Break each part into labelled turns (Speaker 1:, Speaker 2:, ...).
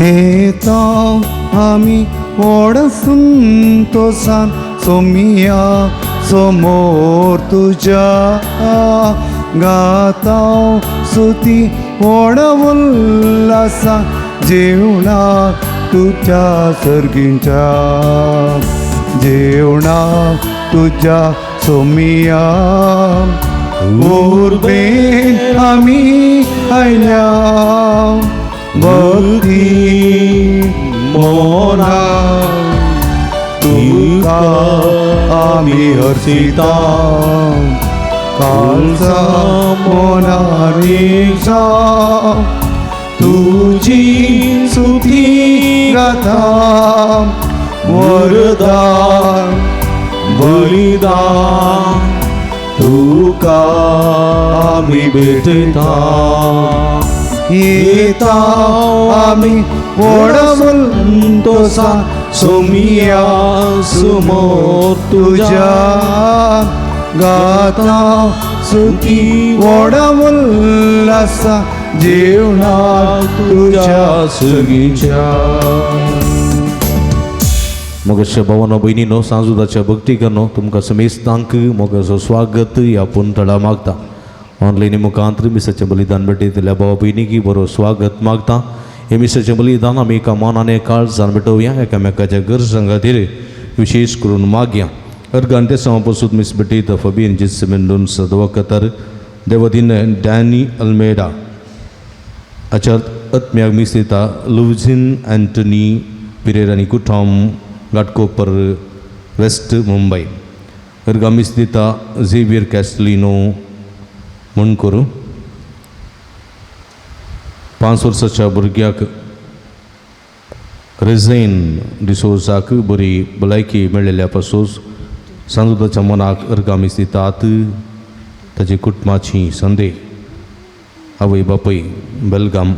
Speaker 1: येता आमी व्हड संतोसान सोमिया समोर तुज्या गाता सुती व्हड उल्लासा जेवणा तुज्या सर्गींच्या जेवणा तुज्या सोमिया उर्बेन आमी आयल्या भक्ती मोना तुका आमी हर्षिता कालचा मोनारिसा तुजी सुती गाथा वरदान बलिदान तुका आमी भेटता येता आमी व्हड संतोसान सोमिया
Speaker 2: समोर
Speaker 1: तुज्या गाता सुती व्हड उल्लासा जेवणा तुज्या
Speaker 2: सगीच्या. मोगाच्या भावानो भयणीनो, सांजुदाच्या भक्तिकांनो, तुमकां समेस्तांक मोगाचो स्वागत ह्या पुनतळा मागता. ऑनलायनी मुखांतर मिसाचें बलिदान भेटयतल्या भावा भयणीकी बरो स्वागत मागता. हे मिसाचें बलिदान आमी एका मनान काळजान भेटोवया. एकामेकाच्या गरजां खातीर विशेश करून मागया. अर्गान ते पसून मिस भेटयता फबीन जिस मेंडोन्सा, दवकतर देवदीन डॅनी अल्मेडा, आचार आत्म्याक मीस दिता लुझिन अँटनी पिरेर आनी कुटुंब, घाटकोपर वेस्ट, मुंबय. अर्गा मीस दिता झेवियर कॅस्टलिनो मुणकूर. 5 वर्साच्या भुरग्याक रेझैन डिसोजाक बरी भलायकी मेळिल्ल्या पासून सांजुदाच्या मनाक अर्गा मीस दितात. ताची कुटुंबाची संदे, आवय बापूय, बेलगाम.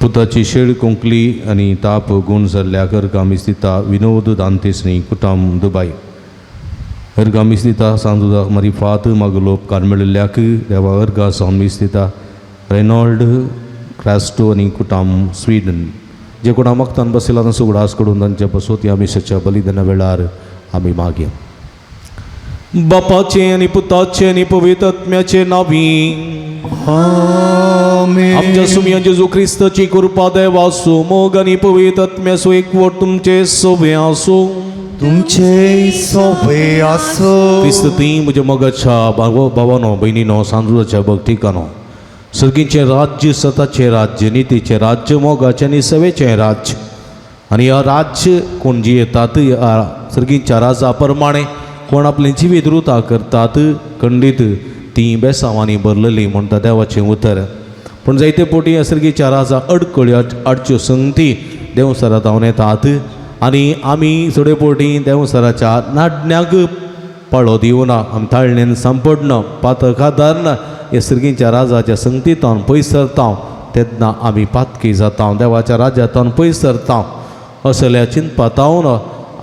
Speaker 2: पुताची शेळ कोंकली आनी ताप गूण जाल्ल्याक अर्गां मीस दिता विनोद दांतेसनी, कुटुंब, दुबाय. अर्गां मीस दिता सांजुदा मारिफात मागलो उपकार मेळिल्ल्याक देवा अर्गां जावन मीस दिता रेनॉल्ड क्रॅस्टो आनी कुटुंब, स्विडन. जे कोणा मक्तान बसयला तांचो उगडास करून तांच्या पासत ह्या मिसाच्या बलिदाना वेळार आमी मागया. बापाचे आनी पुताचे आनी पवित्र आत्म्याचे नावी.
Speaker 1: आमेन.
Speaker 2: आमच्या सुमया जेजू क्रिस्ताची कृपा, देवाचो मोग आनी पवित्र आत्म्याचो एकवट तुमचे सोबे आसूं.
Speaker 1: तुमचे सोबे आसो.
Speaker 2: क्रिस्त ती म्हज्या मोगाच्या भावानो भयणीनो, सांजुदाच्या भक्तिकानो, सर्गीचें राज्य सताचें राज्य, नितीचें राज्य, मोगाचें आनी सवेचें राज्य. आनी ह्या राज्य कोण जियेतात, ह्या सर्गीच्या राजा प्रमाणे कोण आपलें जिवीत रुता करतात, खंडीत ती बेसांवांनी भरलेली म्हणटा देवाचें उतर. पूण जायते पोटी ह्या सर्गीच्या राजा अडकळ्यो आडच्यो संगती देंवचारा धांवन येतात आनी आमी थोडे पोटी देंवचाराच्या नाडण्याक पाळो दिवना. आमी ताळणेन सांपडना, पातक आदारना, ह्या सर्गीच्या राजाच्या संगतींतावन पयस सरता. तेन्ना आमी पातकी जाता, देवाच्या राज्यांतावन पयस सरता. असल्या चिंतपातावन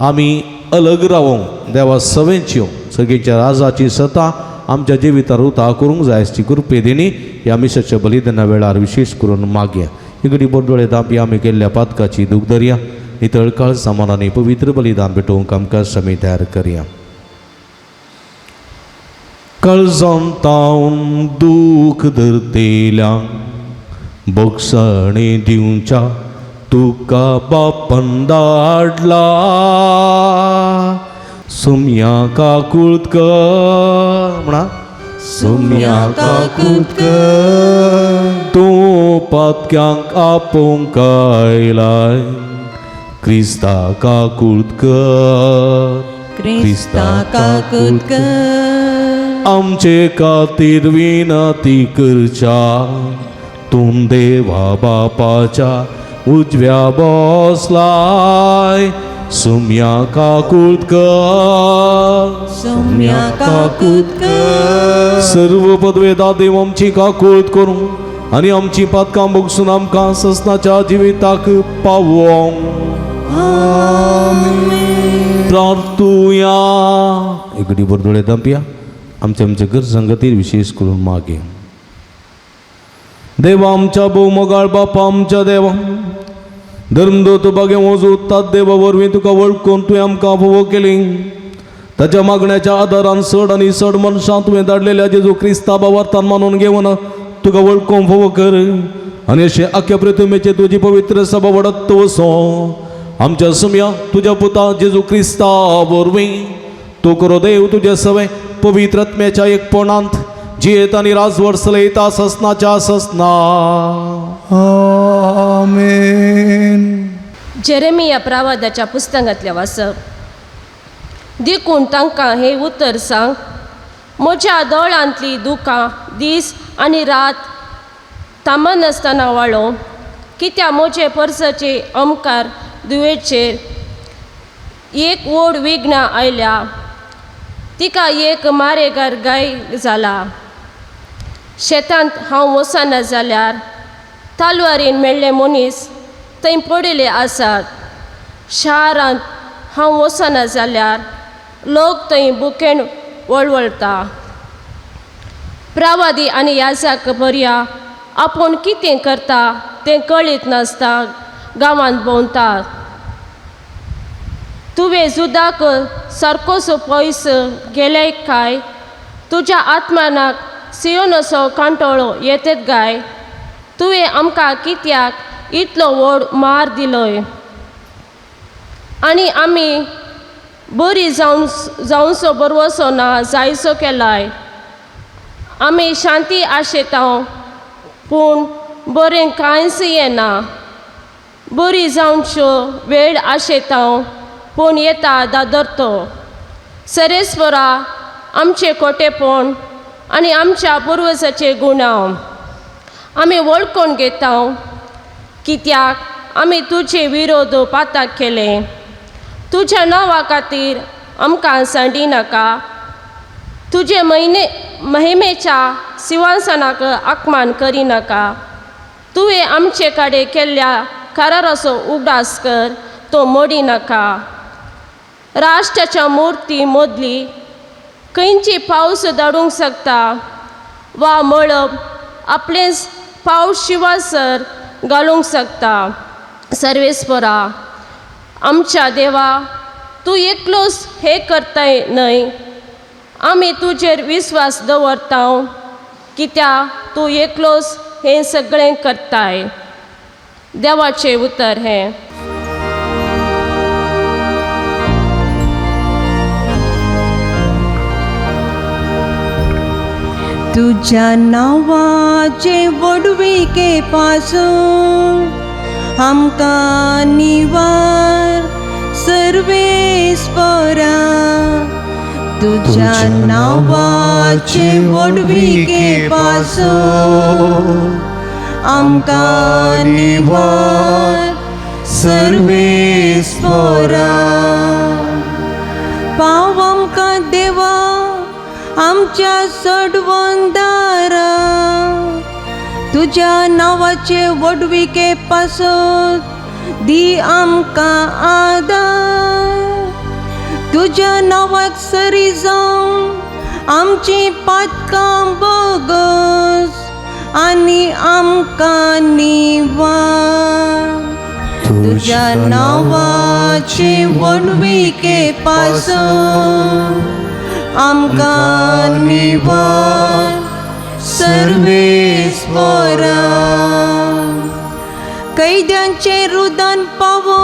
Speaker 2: आमी अलग रावोंक देवा सवेंच्यो सर्गीच्या राजाची सता आमच्या जिवितार रुता करूंक जाय अशी कृपे दिणी ह्या मिसाच्या बलिदाना वेळार विशेश करून मागया. इगडी बोडोळे दापी आमी केल्ल्या पातकाची दूख धरया. नितळ काळ सामानांनी पवित्र बलिदान भेटोवंक आमकां समी तयार करया. काळजान तावन दूख धरतेल्या बोगसणे दिवच्या तुका बापन धाडला. सुम्या काकूत कर म्हणा. सुम्या
Speaker 1: काकूत कर.
Speaker 2: तूं पातक्यांक आपोवंक आयलाय. क्रिस्ता काकूत कर.
Speaker 3: क्रिस्ता काकूत कर.
Speaker 2: आमचे खातीर विनंती करच्या तूं देवा बापाच्या उजव्या बसलाय. सुम्या काकूत कर.
Speaker 3: सुम्या काकूत कर.
Speaker 2: सर्व पदवेदा देव आमची काकूत करूं आनी आमची पातकां भोगसून आमकां ससनाच्या जिविताक पावोवंक. प्रार्थुया. एकडे बरदोळे दांपया. आमच्या आमच्या गरजां खातीर विशेश करून मागे. देवा आमच्या भोव मोगाळ बापा आमच्या देवा धर्मदूत बागे वजू देवा वरवीं तुका वळखून तुवें आमकां फोवो केली. ताच्या मागण्याच्या आदारान चड आनी चड मनशां तुवें धाडलेल्या जेजू क्रिस्ता बावार्थान मानून घेवन तुका वळखून फोवो कर आनी अशें आख्या प्रतिमेचे तुजी पवित्र सभा वडत वसो. आमच्या सुमया तुज्या पुता जेजू क्रिस्ता वरवीं तूं करो देव तुजे सवे पवित्र आत्म्याच्या एकपणांत जियेत आनी राजवट चलयता ससनाच्या ससना.
Speaker 1: आमेन.
Speaker 4: जेरेमिया प्रावादाच्या पुस्तकांतलें वाचप. देखून तांकां हें उतर सांग, म्हज्या दोळांतलीं दुकां दीस आनी रात थांबनासतना वाळो, कित्याक म्हजे परसाचे अमकार दुवेचेर एक व्हड विघ्न आयल्या, तिका एक मारेगार गाय जाला. शेतांत हांव वचना जाल्यार तालवारीन मेळ्ळे मनीस थंय पडिल्ले आसात. शारांत हांव वचना जाल्यार लोक थंय बुकेन वळवळटा. प्रावादी आनी याजाक बरया आपूण कितें करता तें कळीत नासता गांवांत भोंवतात. तुवें जुदाक सारकोसो पयस गेले काय? तुज्या आत्मानाक सियोनसो कांटोळो येतेत गाय? तुवें आमकां कित्याक इतलो व्हड मार दिलोय आनी आमी बरी जावन जावंसो बरवसो ना जायसो केलाय? आमी शांती आशेता पूण बरें कांयच येना. बरी जावच्यो वेळ आशेता पूण येता दादरतो. सरेस्वरा आमचें खोटेपण आनी आमच्या पुर्वजाचे गुणाव आमी वळखून घेता, कित्याक आमी तुजे विरोध पाताक केले. तुज्या नांवा खातीर आमकां सांडी नाका, तुजे म्हयने महिमेच्या सिंवासनाक आकमान करिनाका. तुवें आमचे कडेन केल्ल्या कराराचो उगडास कर, तो मोडी नाका. राष्ट्राच्या मुर्ती मदली खंयची पावस धाडूंक शकता वा मळब आपलेंच पावस शिवासर घालूंक शकता? सर्वेस्परा आमच्या देवा, तूं एकलोच हें करताय न्हय? आमी तुजेर विस्वास दवरता, कित्याक तूं एकलोच हें सगळें करताय. देवाचें उतर हें.
Speaker 3: तुझ्या नांवाचे व्हडविके पासून आमकां निवार सर्वेस्परा. तुझ्या नांवाचे व्हडविके पासून आमकां निवार सर्वेस्परा. पाव आमकां देवा आमच्या सडवंदारा, तुज्या नांवाचे व्हडविके पासून दी आमकां आदार. तुज्या नांवाक सरी जावन आमची पातकां बोगस आनी आमकां निवार. तुज्या नांवाचे व्हडविके पासून आमकां निवार सर्वेस्परा. कैद्यांचें रुदन पावो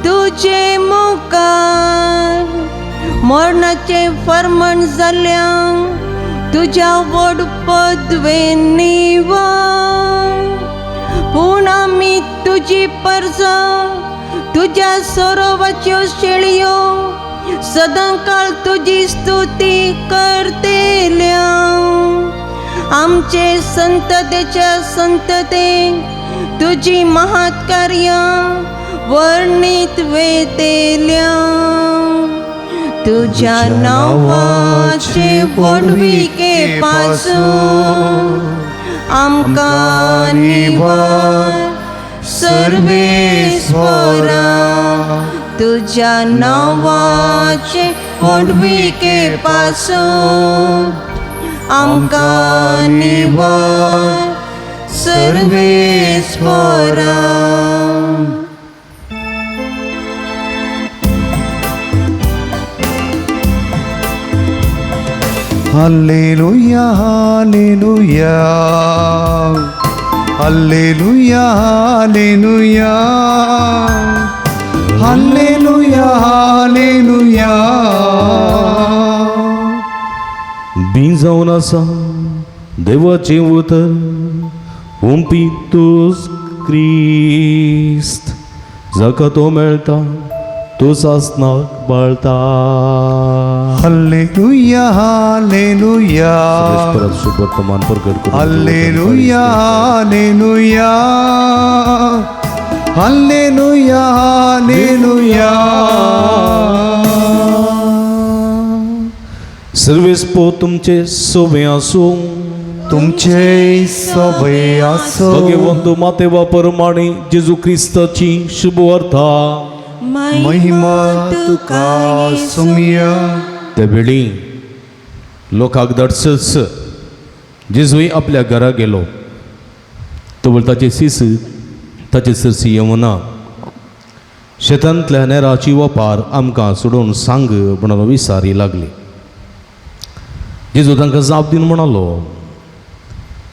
Speaker 3: तुजे मुखार, मरणाचें फर्मण जाल्ल्यांक तुज्या व्हड पदवेन निवार. पूण आमी तुजी परजा, तुज्या सरोवाच्यो शेळयो सदांकाळ तुजी स्तुती करतेल्या. आमचे संततेच्या संततेक तुजी महात्कार्यां वर्णीत वेतेल्या. तुज्या नांवाचे व्हडविके पासून आमकां निवार सर्वेस्परा. तुझ्या नांवाचे व्हडविके पासून आमकां निवार सर्वेस्परा.
Speaker 1: Hallelujah, hallelujah, hallelujah, hallelujah, hallelujah, hallelujah.
Speaker 2: बी जावन आसा देवाचें उतर ओंपी तूच क्रिस्त जाका तो मेळटा तो सासनाक बाळता.
Speaker 1: हालेलुया, हालेलुया,
Speaker 2: परत शुभवर्तमान प्रगट करून
Speaker 1: हालेलुया, हालेलुया, हालेलुया, हालेलुया.
Speaker 2: सर्वेस्पो तुमचे सोबे आसूं,
Speaker 1: तुमचे सवे आसो.
Speaker 2: भगवंत माते परमाणे जेजू क्रिस्ताची शुभवार्ता.
Speaker 1: महिमा तुका सुमिया.
Speaker 2: त्या वेळी लोकांक धाडसच जेजूय आपल्या घरा गेलो. तो ताचे सीस ताचे सरसी येवना शेतांतल्या नेराची वपार आमकां सोडून सांग म्हणून विसारी लागली. जेजू तांकां जाप दिवन म्हणालो,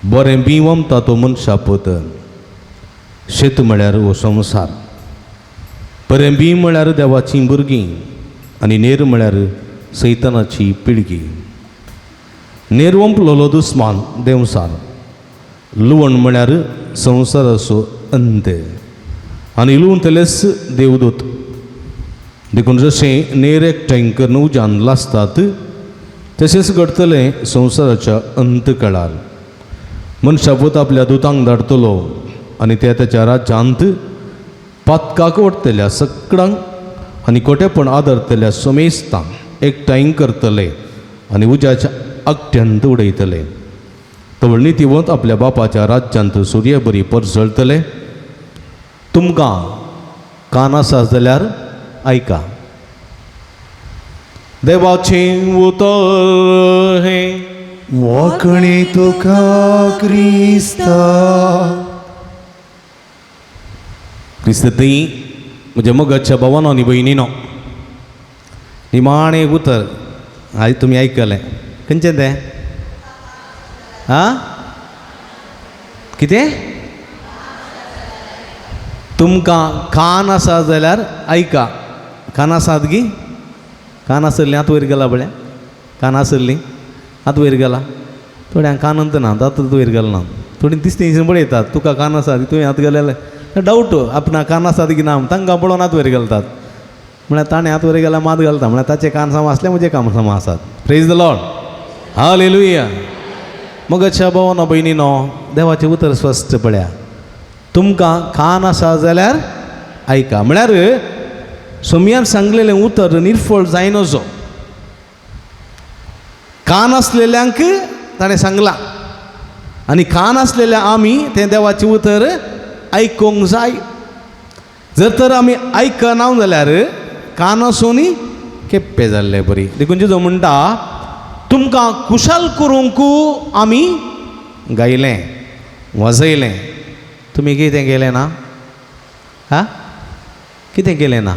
Speaker 2: बरें बी वमता तो मनशा पुत, शेत म्हळ्यार हो संवसार, बरें बी म्हळ्यार देवाचीं भुरगीं आनी नेर म्हळ्यार सैतानाची पिळगी. नेर वंपलोलो दुस्मान देंवसार, लुवण म्हळ्यार संवसाराचो अंत आनी लुवतलेच देवदूत. देखून जशें नेर एकठांय करून उज्यान लासतात तशेंच घडटलें संवसाराच्या अंत काळार. मनशापूत आपल्या दुतांक धाडटलो आनी ते ताच्या राज्यांत पातकाक वडटल्या सगळ्यांक आनी खोटेपण आदरतल्या समेस्तांक एकठांय करतले आनी उज्याच्या आगट्यांत उडयतले. तवळ नितीवंत आपल्या बापाच्या राज्यांत सुर्या बरी परजळतले. तुमकां कान आसा जाल्यार आयका. देवाचें उतर हें.
Speaker 1: वाकणे तुका क्रिस्ता.
Speaker 2: क्रिस्त थंय म्हज्या मोगाच्या भावानो आनी भयणीनो, निमाणें एक उतर आयज तुमी आयकलें. खंयचें तें? आं, कितें? तुमकां कान आसा जाल्यार आयका. कान आसात गी? कान आसल्लीं हात वयर गेला पळय, कान आसल्लीं हात वयर गेला. थोड्यांक कानंत ना, आतां वयर गेल ना. थोडीं दिसती पळयतात, तुका कान आसा तुवें हात गेलेले डावट आपणा कान आसात की ना, तांकां पळोवन हात वयर घालतात. म्हळ्यार ताणें हात वयर गेल्यार मात घालता, म्हळ्यार ताचें कान सम आसलें म्हजें काम सम आसात. Praise the Lord, hallelujah. मोगाच्या भावानो भयणीनो, देवाचें उतर स्पश्ट पळया. तुमकां कान आसा जाल्यार आयका. म्हळ्यार सोमयान सांगलेलें उतर निर्फळ जायनजो. कान आसलेल्यांक ताणें सांगलां आनी कान आसलेल्या आमी तें देवाचें उतर आयकूंक जाय. जर तर आमी आयकना जाल्यार कान आसून केप्पे जाल्ले बरी. देखून जेजू म्हणटा, तुमकां खुशाल करूंक आमी गायलें वाजयलें, तुमी कितें केलें ना? हा, कितें केलें ना?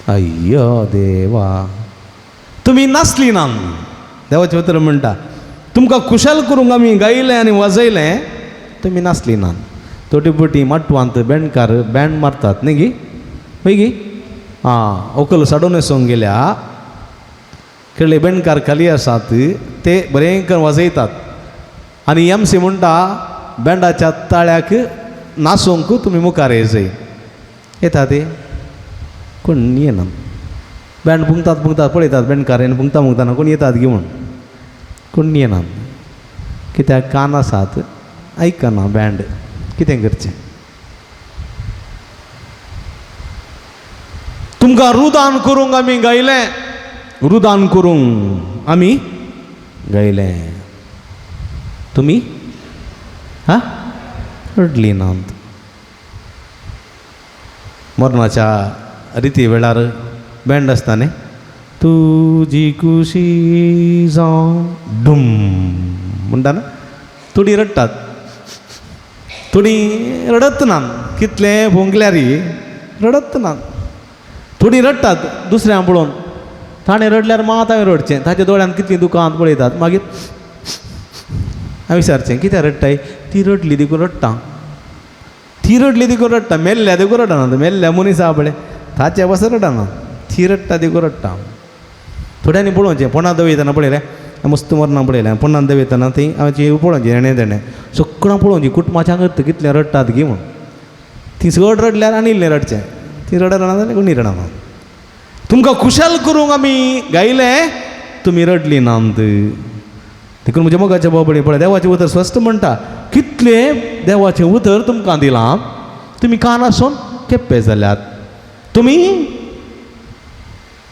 Speaker 2: अय्यो देवा, तुमी नाचली ना. देवाचें उतर म्हणटा, तुमकां खुशाल करूंक आमी गायलें आनी वाजयलें, तुमी नाचली ना. तोटी बोटी माटवांत बँडकार बँड मारतात न्ही गी? हय गी? आं, व्हंकल साडोन न्हेसोंक गेल्या, केळ्ळे बँडकार खाली आसात, ते बरें करून वाजयतात आनी एम सी म्हणटा बँडाच्या ताळ्याक नाचोंक तुमी मुखार येजय. येता ते कोण येना. बँड पुंगतात पुंगतात पळयतात बँडकार आनी पुंगता पुंगताना कोण येतात गी म्हूण, कोण येना. कित्याक कान आसात आयकना बँड, कितें करचें? तुमकां रुदान करूंक आमी गायलें, रुदान करूंक आमी गायलें, तुमी हा रडली नात. मरणाच्या रिती वेळार बँड आसता न्ही, तुजी खुशी जावं डूम म्हणटा न्हू, थोडीं रडटात, थोडीं रडत ना, कितलें भोंकल्यार रडत ना. थोडीं रडटात दुसऱ्यां पळोवन, ताणें रडल्यार मात हांवें रडचें, ताच्या दोळ्यांत कितलीं दुकां पळयतात. मागीर हांवें विचारचें कित्याक रडटाय? ती रडली देखून रडटा, ती रडली देखून रडटा, मेल्ल्या देखून रडना, मेल्ल्या मनीस आहा पळय ताचे पासून रडना, ती रडटा देखून रडटा. थोड्यांनी पळोवचें पोंडां दवयतना पळयलें, मस्त मरणां पळयलें, पोंडां दवयतना ती हांवें पळोवचें हेणें तेणें सगळां पळोवचीं कुटुंबाच्या करता कितलें रडटात गी म्हूण. ती चड रडल्यार आनी इल्लें रडचें, ती रडना जाल्यार कोणी रडना. तुमकां खुशाल करूंक आमी गायलें, तुमी रडली नात. देखून म्हज्या मोगाच्या बाबडी पळय देवाचें उतर स्पश्ट म्हणटा, कितलें देवाचें उतर तुमकां दिलां, तुमी कान आसून केप्पे जाल्यात, तुमी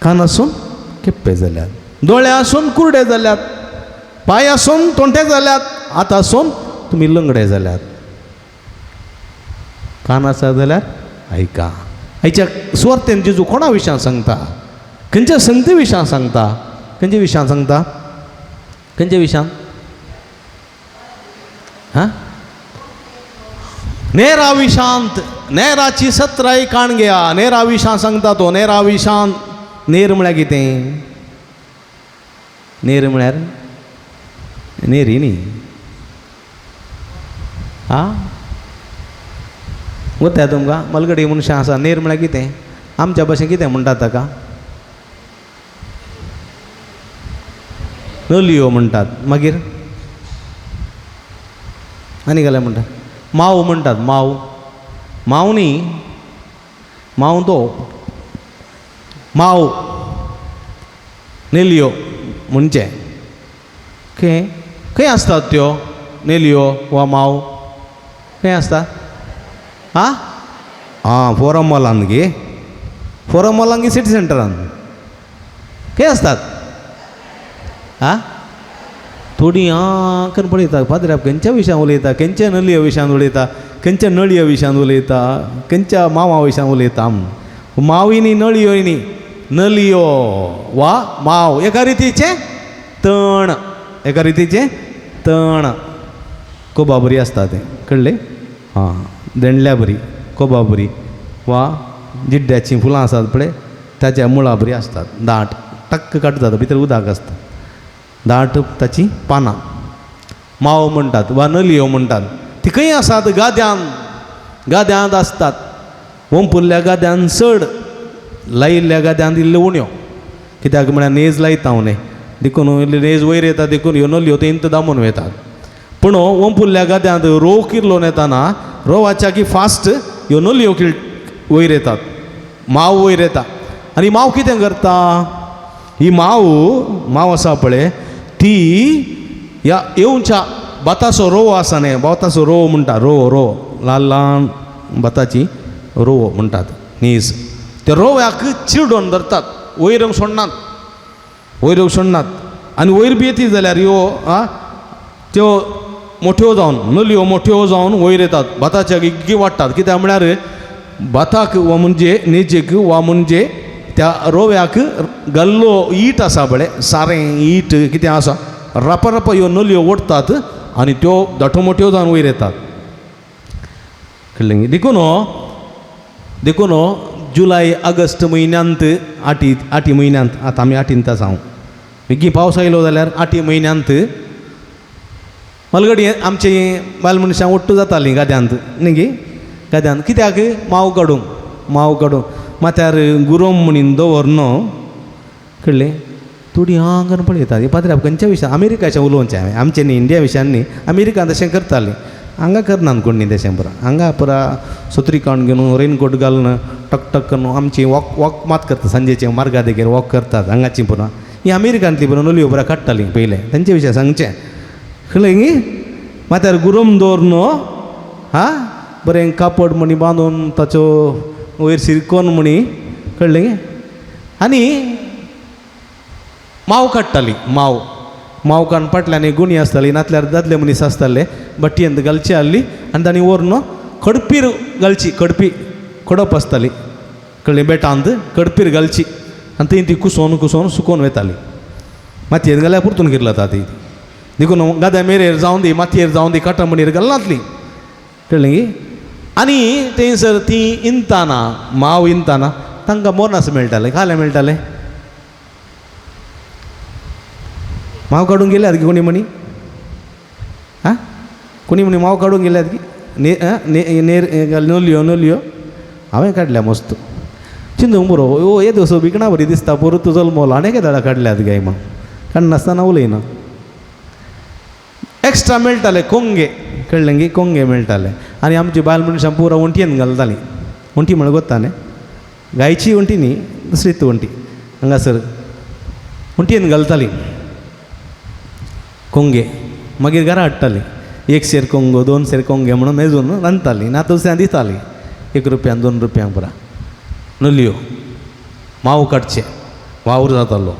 Speaker 2: कान आसून केप्पे जाल्यात, दोळे आसून कुरडे जाल्यात, पांय आसून तोंटे जाल्यात, हात आसून तुमी लंगडे जाल्यात. कान आसा जाल्यार आयका. आयच्या सुवार्थेन जेजू कोणा विशयान सांगता? खंयच्या संगती विशयान सांगता? खंयच्या विशयान सांगता? खंयच्या विशयान? हां, नेरा विशांत, नेराची सत्राय काण घेया. नेरा विशां सांगता तो. नेरा विशांत, नेर म्हळ्यार कितें? नेर म्हळ्यार नेरी न्ही. आं वता तुमकां मलगडी मनशां आसा. नेर म्हळ्यार कितें? आमच्या भाशेन कितें म्हणटात ताका? नलयो म्हणटात. मागीर आनी काय म्हणटात? माव म्हणटात. माव, माव न्ही, माव तो माव नेलयो म्हणचे. खंय खंय आसतात त्यो नेलयो वा माव? खंय आसता? आं आं, फोरम मॉलान गे, फोरम मॉलान गे सिटी सेंटरान खंय आसतात? आं, थोडीं आं करून पळयता पाद्र्याब खंयच्या विशयान उलयता, खंयच्या नलये विशयान उलयता, खंयच्या नळये विशयान उलयता, खंयच्या मावा विशयान उलयता. मावी न्ही, नळयो न्ही, नलयो वा माव एका रितीचें तण, एका रितीचें तण. कोबा बरी आसता तें, कळ्ळें? आं, देंडल्या बरी, कोबा बरी वा जिड्ड्याचीं फुलां आसात पळय ताच्या मुळा बरी आसतात. दाट टक्क काडटा, भितर उदक आसता, दाट ताची पानां. माव म्हणटात वा नलयो म्हणटात. ती खंय आसात? गाद्यांत, गाद्यांत आसतात. ओंपुल्ल्या गाद्यान चड, लायिल्ल्या गाद्यांत इल्ल्यो उण्यो. कित्याक म्हळ्यार नेज लायता हांव न्ही, देखून इल्ली नेज वयर येता, देखून ह्यो नलयो थंय दामून वयतात. पूण ओंपुल्ल्या गाद्यांत रोव किरलोन येताना रोवाच्या की फास्ट ह्यो नलयो वयर येतात, माव वयर येता. आनी माव कितें करता? ही माव, माव आसा पळय ती ह्या येवच्या भाताचो रोवो आसा न्ही, भाताचो रोवो म्हणटा, रोवो, रोवो ल्हान ल्हान भाताची रोवो म्हणटात नीज. त्या रोव्याक चिरडोन धरतात, वयर येवंक सोडनात, वयर येवंक सोडनात. आनी वयर बी येती जाल्यार ह्यो आं त्यो मोठ्यो जावन, नलयो मोठ्यो जावन वयर येतात, भाताच्या गिग्गी वाडटात. कित्याक म्हळ्यार भाताक वा म्हणजे नेजेक वा म्हणजे त्या रोव्याक गल्लो ईट आसा पळय, सारें ईट कितें आसा, रापा रापा ह्यो नलयो ओडटात आनी त्यो दाटो मोठ्यो जावन वयर येतात. कळ्ळें? देखून देखून जुलय ऑगस्ट म्हयन्यांत, आटी आटी म्हयन्यांत, आतां आमी आटींत आसा हांव, बेगीन पावस आयलो जाल्यार आटी म्हयन्यांत मलगडी आमची बायल मनशां ओट्टू जातालीं गाद्यांत न्ही गे, गाद्यांत कित्याक? माव काडूंक, माव काडूंक माथ्यार गुरोम म्हणून दवर न्हू, कळ्ळें? थोडीं आं करून पळयतात. हे पाद्र्याब खंयच्या विशयान? अमेरिकाचें उलोवचें हांवें, आमचें न्ही, इंडिया विशयान न्ही. अमेरिकान तशें करतालीं, हांगा करनात कोण न्ही तशें. पुरा हांगा पुरा सत्री काडून घेवन रेनकोट घालून टक टक करून आमची वॉक वॉक मात करता, सांजेचें मार्गा देगेर वॉक करतात हांगाची पुरा. ही अमेरिकांतली पुरा नलयो पुरा काडटालीं पयलें, तेंचे विशय सांगचें. कळ्ळें न्ही? माथ्यार गुरोम दवर न्हू, हां बरें कापड म्हणी बांदून ताचो वयर सिरकोन म्हणी, कळ्ळें न्ही? आनी माव काडटाली, माव, माव काडून फाटल्यान एक गुणी आसताली, नातल्यार दादले मनीस आसताले, बट्टयेंत घालची आहली आनी तांणी व्हरून खडपीर घालची, खडपी खडप आसताली, कळ्ळें? बेटांत खडपीर घालची आनी थंय ती कुसोवन कुसोवन सुकोवन वयताली. मातयेंत घाल्यार परतून किरलता ती. देखून गाद्या मेरेर जावन दी, मातयेर जावन दी, काटामणीर घालनातली, कळ्ळें गी? आनी थंयसर ती इंताना माव इंताना तांकां बोनस मेळटालें. कालें मेळटालें? माव काडूंक गेल्यात की कोणी म्हणी? आं, कोणी म्हणी माव काडूंक गेल्यात की? नेर नोलयो नोलयो हांवें काडल्या मस्त चिंतूंक बरो. ओ हे दोसो बिकणा बरी दिसता, परत जल्मलो आनी केदाळा काडल्यात गाय म्हण काडनासतना उलयना. एक्स्ट्रा मेळटाले कोंगे, कळ्ळें गी? कोंगे मेळटाले. आनी आमची बायल मनशां पुरा वण्टीन घालतालीं. वण्टी म्हळ्यार गोत्ता न्ही, गायची वण्टी न्ही, दुसरीच वण्टी हांगासर वण्टीन घालतालीं कोंगे. मागीर घरा हाडटालीं, एक शेर कोंगो 2 शेर कोंगे म्हणून मेजून रांदतालीं, ना दुसऱ्यां दितालीं 1 रुपयान 2 रुपयांक पुरा. नलयो माव काडचे वावर जातालो.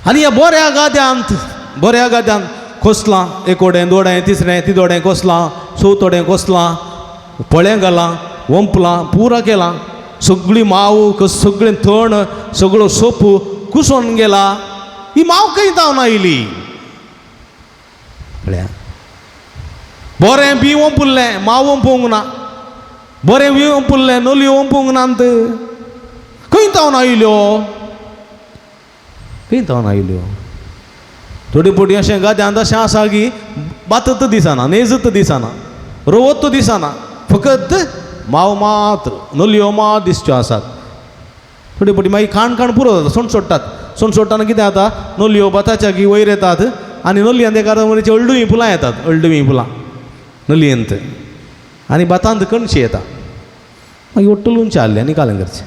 Speaker 2: आनी ह्या बऱ्या गाद्यांत, बऱ्या गाद्यांत कोसलां, एकोडें दोडें तिसरें तिदोडें कोसलां, चवथोडें कोसलां, पळें घालां, वंपलां, पुरा केलां, सगळी माव सगळें थण सगळो सोप कुसोन गेला. ही माव खंय जावन आयली? पळया बरें बी वंपुल्लें, माव वंपूंक ना, बरें बी वंपुल्लें, नलयो वंपूंक नात, खंय जावन आयल्यो? खंय जावन आयल्यो? थोडी फावटी अशें गाद्यांत अशें आसा की बातत दिसना, नेजत दिसना, रोवत दिसना, फकत माव मात नलयो मात दिसच्यो आसात. थोडी फावटी मागीर खाण खाण पुरो जाता, सोंड सोडटात. सोंड सोडटाना कितें जाता, नलयो भाताच्या की वयर येतात आनी नलयांत एका हळडुवीं फुलां येतात, हळडुवीं फुलां नलयेंत, आनी भातांत कणशी येता. मागीर ओट्टलून चारलें आनी कालें करचें.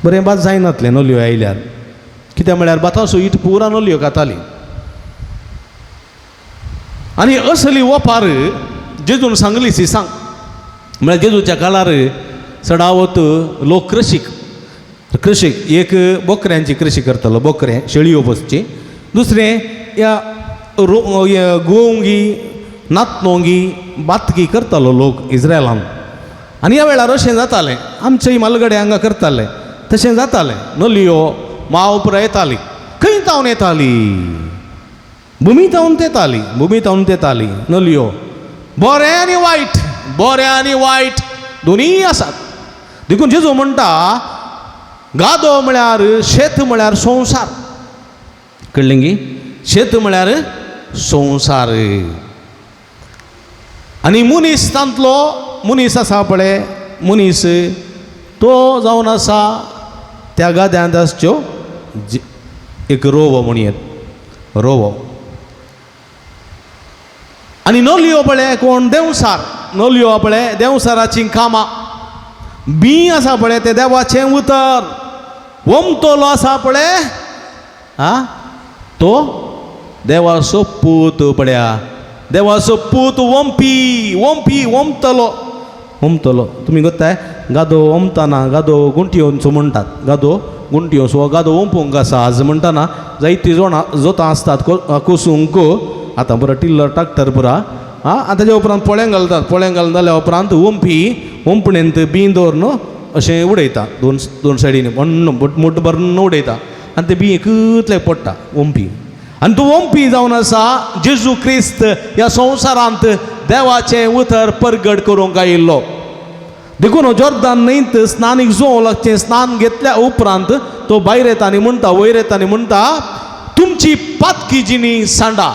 Speaker 2: बरें भात जायनातलें नलयो आयल्यार, कित्याक म्हळ्यार भाताचो it पुरा नलयो खाताली. आनी असली ओपार जेजून सांगली सी सांग म्हळ्यार जेजूच्या काळार चडावत लोक कृशीक, कृशीक एक बोकऱ्यांची कृशी करतालो, बोकरे शेळयो पोसची, दुसरें ह्या गोवंगी नातनोंगी बातकी करतालो लोक इस्रायलान. आनी ह्या वेळार अशें जातालें, आमचे मालगडे हांगा करताले तशें जातालें. नलयो माव पुरा येताली, खंय जावन येताली? भुमी जावन येताली, भुमी जावन येताली नलयो. बरें आनी वायट, बरें आनी वायट दोनूय आसात. देखून जेजू म्हणटा गादो म्हळ्यार शेत म्हळ्यार संवसार, कळ्ळें गी? शेत म्हळ्यार संवसार. आनी मनीस तांतलो मनीस आसा पळय, मनीस तो जावन आसा त्या गाद्यांत आसच्यो एक रोवो म्हणयेत, रोवो. आनी नलयो पळय कोण? देंवसार. नलयो पळय देंवसाराचीं कामां. बी आसा पळय तें देवाचें उतर. वमतलो आसा पळय आं तो देवाचो पूत पळया, देवाचो पूत वमपी, वमपी वमतलो, वमतलो. तुमी गोत्ताय गादो वमताना गादो गुंठयोनचो म्हणटात, गादो गुंठयोसो हो गादो वंपूंक आसा आज म्हणटाना जायतीं जोणां जोतां आसतात कोसूंक. आतां पुरा टिल्लर ट्रॅक्टर पुरा आं, आनी ताज्या उपरांत पोळ्यांक घालतात, पोळ्यांक घालून जाल्या उपरांत वंपी वंपणेंत बी दवरून अशें उडयता, दोन दोन सायडीनी व्हडलो मुठ भरून उडयता आनी तें बी एकतलें पडटा वंपी. आनी तो वंपी जावन आसा जेजू क्रिस्त ह्या संवसारांत देवाचें उतर परगट करूंक आयिल्लो. देखून जोर्दान न्हंयत स्नानीक जोवं लागचें, स्नान घेतल्या उपरांत तो भायर येता आनी म्हणटा, वयर येता आनी म्हणटा, तुमची पातकी जिणी सांडा,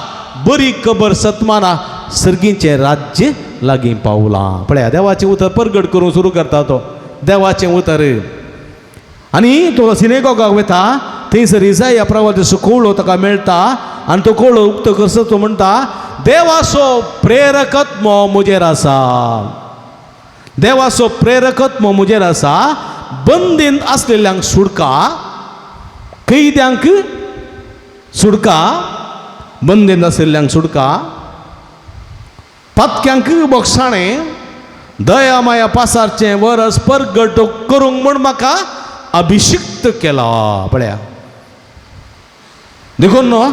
Speaker 2: बरी खबर सतमाना, सर्गीचें राज्य लागीं पावलां. पळया देवाचें उतर परगट करूंक सुरू करता तो, देवाचें उतर. आनी तो सिनेगॉगाक वता, थंयसर इजाया प्रवादाचो कोवळो ताका मेळटा आनी तो कोवळो उक्तो करसो तो म्हणटा, देवाचो प्रेरकत्म म्हजेर आसा, देवाचो प्रेरकत्म म्हजेर आसा, बंदीन आसलेल्यांक सुडका, कैद्यांक सुडका, बंदीन आशिल्ल्यांक सुडका, पातक्यांक बोगसाणें, दया माया पासारचें वरस परगट करूंक म्हूण म्हाका अभिशिक्त केला. पळया देखून न्हू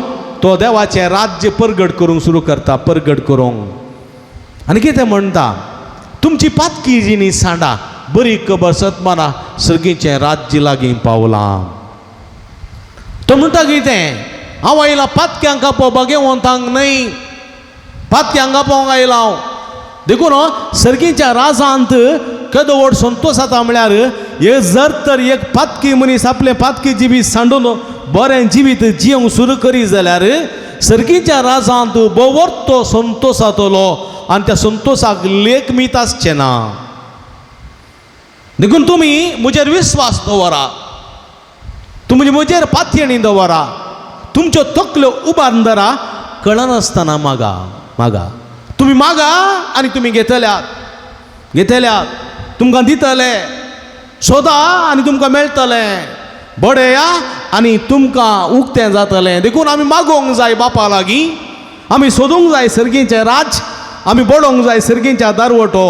Speaker 2: तो देवाचें राज्य परगट करूंक सुरू करता, परगट करूंक. आनी कितें म्हणटा, तुमची पातकी जिणी सांडा, बरी खबर सतमाना, सर्गीचें राज्य लागीं पावलां. तो म्हणटा कितें, हांव आयला पातक्यांक आपोवपाक घेवंतांक न्हय, पातक्यांक आपोवंक आयला हांव. देखून सर्गीच्या राजांत केदो व्हड संतोश जाता म्हळ्यार हे जर तर एक पातकी मनीस आपलें पातकी जिवीत सांडून बरें जिवीत जिवंक सुरू करी जाल्यार सर्गीच्या राजांत भोव तो संतोश जातलो आनी त्या संतोशाक लेख मीत आसचें ना. देखून तुमी म्हजेर विस्वास दवरा, तुमी म्हजेर पातयेणी दवरा, तुमच्यो तकल्यो उबारून धरा, कळनासतना मागा मागा, तुमी मागा आनी तुमी घेतल्यात घेतल्यात, तुमकां दितले, सोदा आनी तुमकां मेळटलें, बडया आनी तुमकां उक्तें जातलें. देखून आमी मागोवंक जाय बापा लागीं, आमी सोदूंक जाय सर्गीचें राज, आमी बडोवंक जाय सर्गीच्या दारवटो,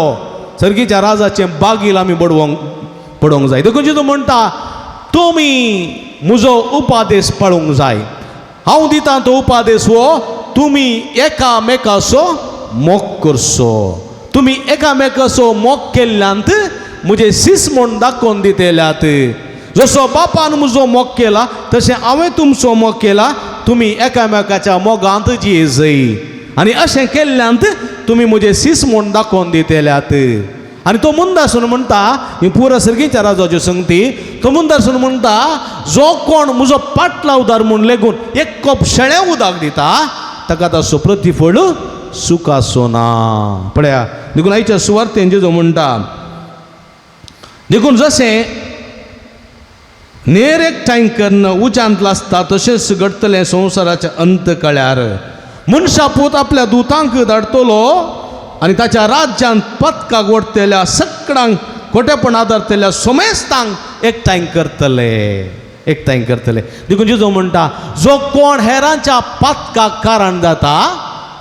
Speaker 2: सर्गीच्या राजाचें बागील आमी बडोवंक जाय. देखून जेजू म्हणटा तुमी म्हजो उपादेश पाळूंक जाय, हांव दितां तो उपादेश हो तुमी एकामेकाचो मोग करचो, तुमी एकामेकाचो मोग केल्ल्यांत म्हजें शीस म्हूण दाखोवन दितल्यात. जसो बापान म्हजो मोग केला तशें हांवें तुमचो मोग केला, तुमी एकामेकाच्या मोगांत जियेजय आनी अशें केल्ल्यांत तुमी म्हजें शीस म्हूण दाखोवन दितल्यात. आनी तो मुंदासून म्हणटा, ही पुरा सर्गीच्या राजाच्यो संगती, तो मुंदासून म्हणटा जो कोण म्हजो पाटलावदार म्हूण लेगून एक कप शेळें उदक दिता ताका ताचो प्रतिफळ सुखाचो ना. पळया देखून आयच्या सुवार्तेन जेजू म्हणटा, देखून जशें नेर एकठांय कन्न उज्यांत आसता तशेंच घडटलें संवसाराच्या अंत कळ्यार. मनशा पूत आपल्या दुतांक धाडटलो आनी ताच्या राज्यांत पदकाक ओडटल्या सगळ्यांक खोटेपण आदारतल्या सोमेस्तांक एकठांय करतले, एकठांय करतले. देखून जेजू म्हणटा जो कोण हेरांच्या पातकाक कारण जाता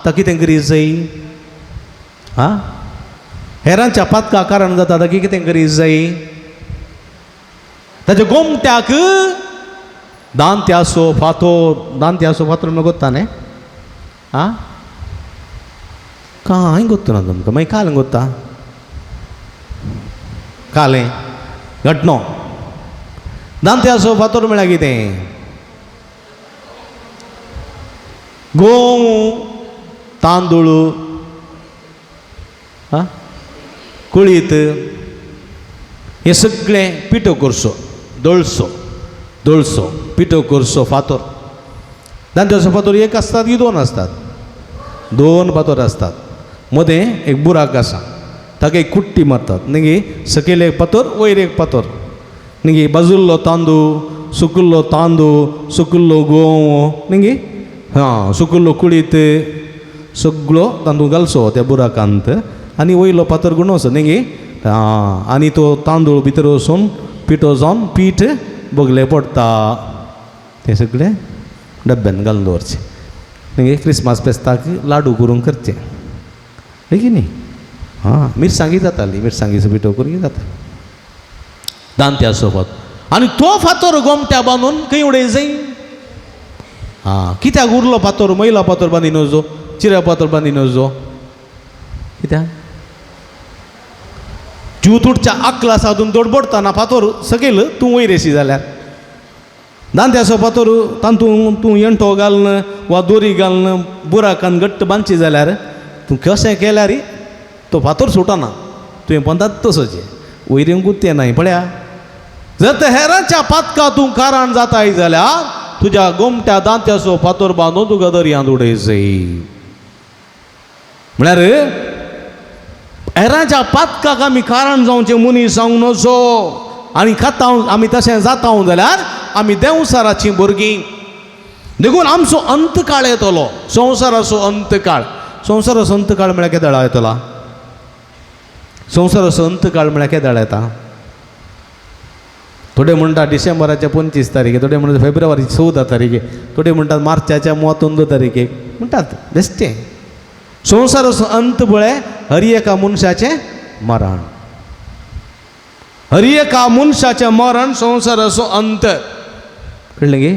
Speaker 2: ता कितें करी जाय? आं, हेरांच्या पातकाक कारण जाता ताका कितें करी जाय? ताच्या गोमट्याक दांत्याचो फातोर, दांत्याचो फातोर म्हणून गोत्ता न्ही? आं, कांय गोत्ता ना तुमकां, मागीर कालें गोत्ता, कालें घटनो दांत्याचो फातोर म्हळ्यार कितें? गोंव, तांदूळ, आं, कुळीत, हें सगळें पिठो करचो, दळसो दळसो पिठो करचो फातोर. दांत्याचो फातोर एक आसतात की दोन आसतात? दोन फातोर आसतात, मदें एक बुराक आसा, ताका एक कुट्टी मारतात, न्ही सकयल एक फातोर वयर एक फातोर, न्ही बाजुल्लो तांदूळ, सुकिल्लो तांदूळ, सुकिल्लो गोंव, न्ही हां सुकिल्लो कुळीत सगळो तांदूळ घालचो त्या बुराकांत आनी वयलो फातर गुणोवचो, न्ही आं, आनी तो तांदूळ भितर वचून पिठो जावन पीठ बगले पडटा, तें सगळें डब्यान घालून दवरचें, न्ही क्रिसमस फेस्ताक लाडू करूंक करचें, हय की न्ही? आं, मिरसांगी जाताली, मिरसांगेचो पिठो करून जाता दांत्याचो फातर. आनी तो फातर गोमट्या बांदून खंय उडय जाय? आं, कित्याक उरलो फातर? मैला फातर बांदी नजो, चिऱ्या फातर बांदी नजो, कित्याक? जीव तुटच्या आकला सादून दोडबडटना फातर सकयल तूं वयर येशी जाल्यार दांत्याचो फातर तातूंत तूं यंटो घालून वा दोरी घालून बुराकान घट्ट बांदची जाल्यार तूं कशें केल्यार तो फातर सुटना, तुवें पंदात तसोचें वयर येवंकूच तें नाय. पळया जर तर हेरांच्या पातका तूं कारण जाताय जाल्यार तुज्या गोमट्या दांत्याचो फातर बांदून तुका दर्यांत उडय जाय. म्हळ्यार हेरांच्या पातकाक आमी कारण जावचें मनीस जावंक नजो आनी खाता आमी तशें जाता जाल्यार आमी देंवसाराचीं भुरगीं. देखून आमचो अंतकाळ येतलो, संवसाराचो अंतकाळ. संवसाराचो अंतकाळ म्हळ्यार केदळा येतलो? संवसाराचो अंतकाळ म्हळ्यार केदळा येता? थोडे म्हणटात डिसेंबराच्या 25 तारखे, थोडे म्हणटात फेब्रुवारी 14 तारखे, थोडे म्हणटात मार्चाच्या 31 तारखेक म्हणटात. बेश्टें संवसाराचो अंत पळय हर एका मनशाचें मरण, हर एका मनशाचें मरण संवसाराचो अंत. कळ्ळें गे?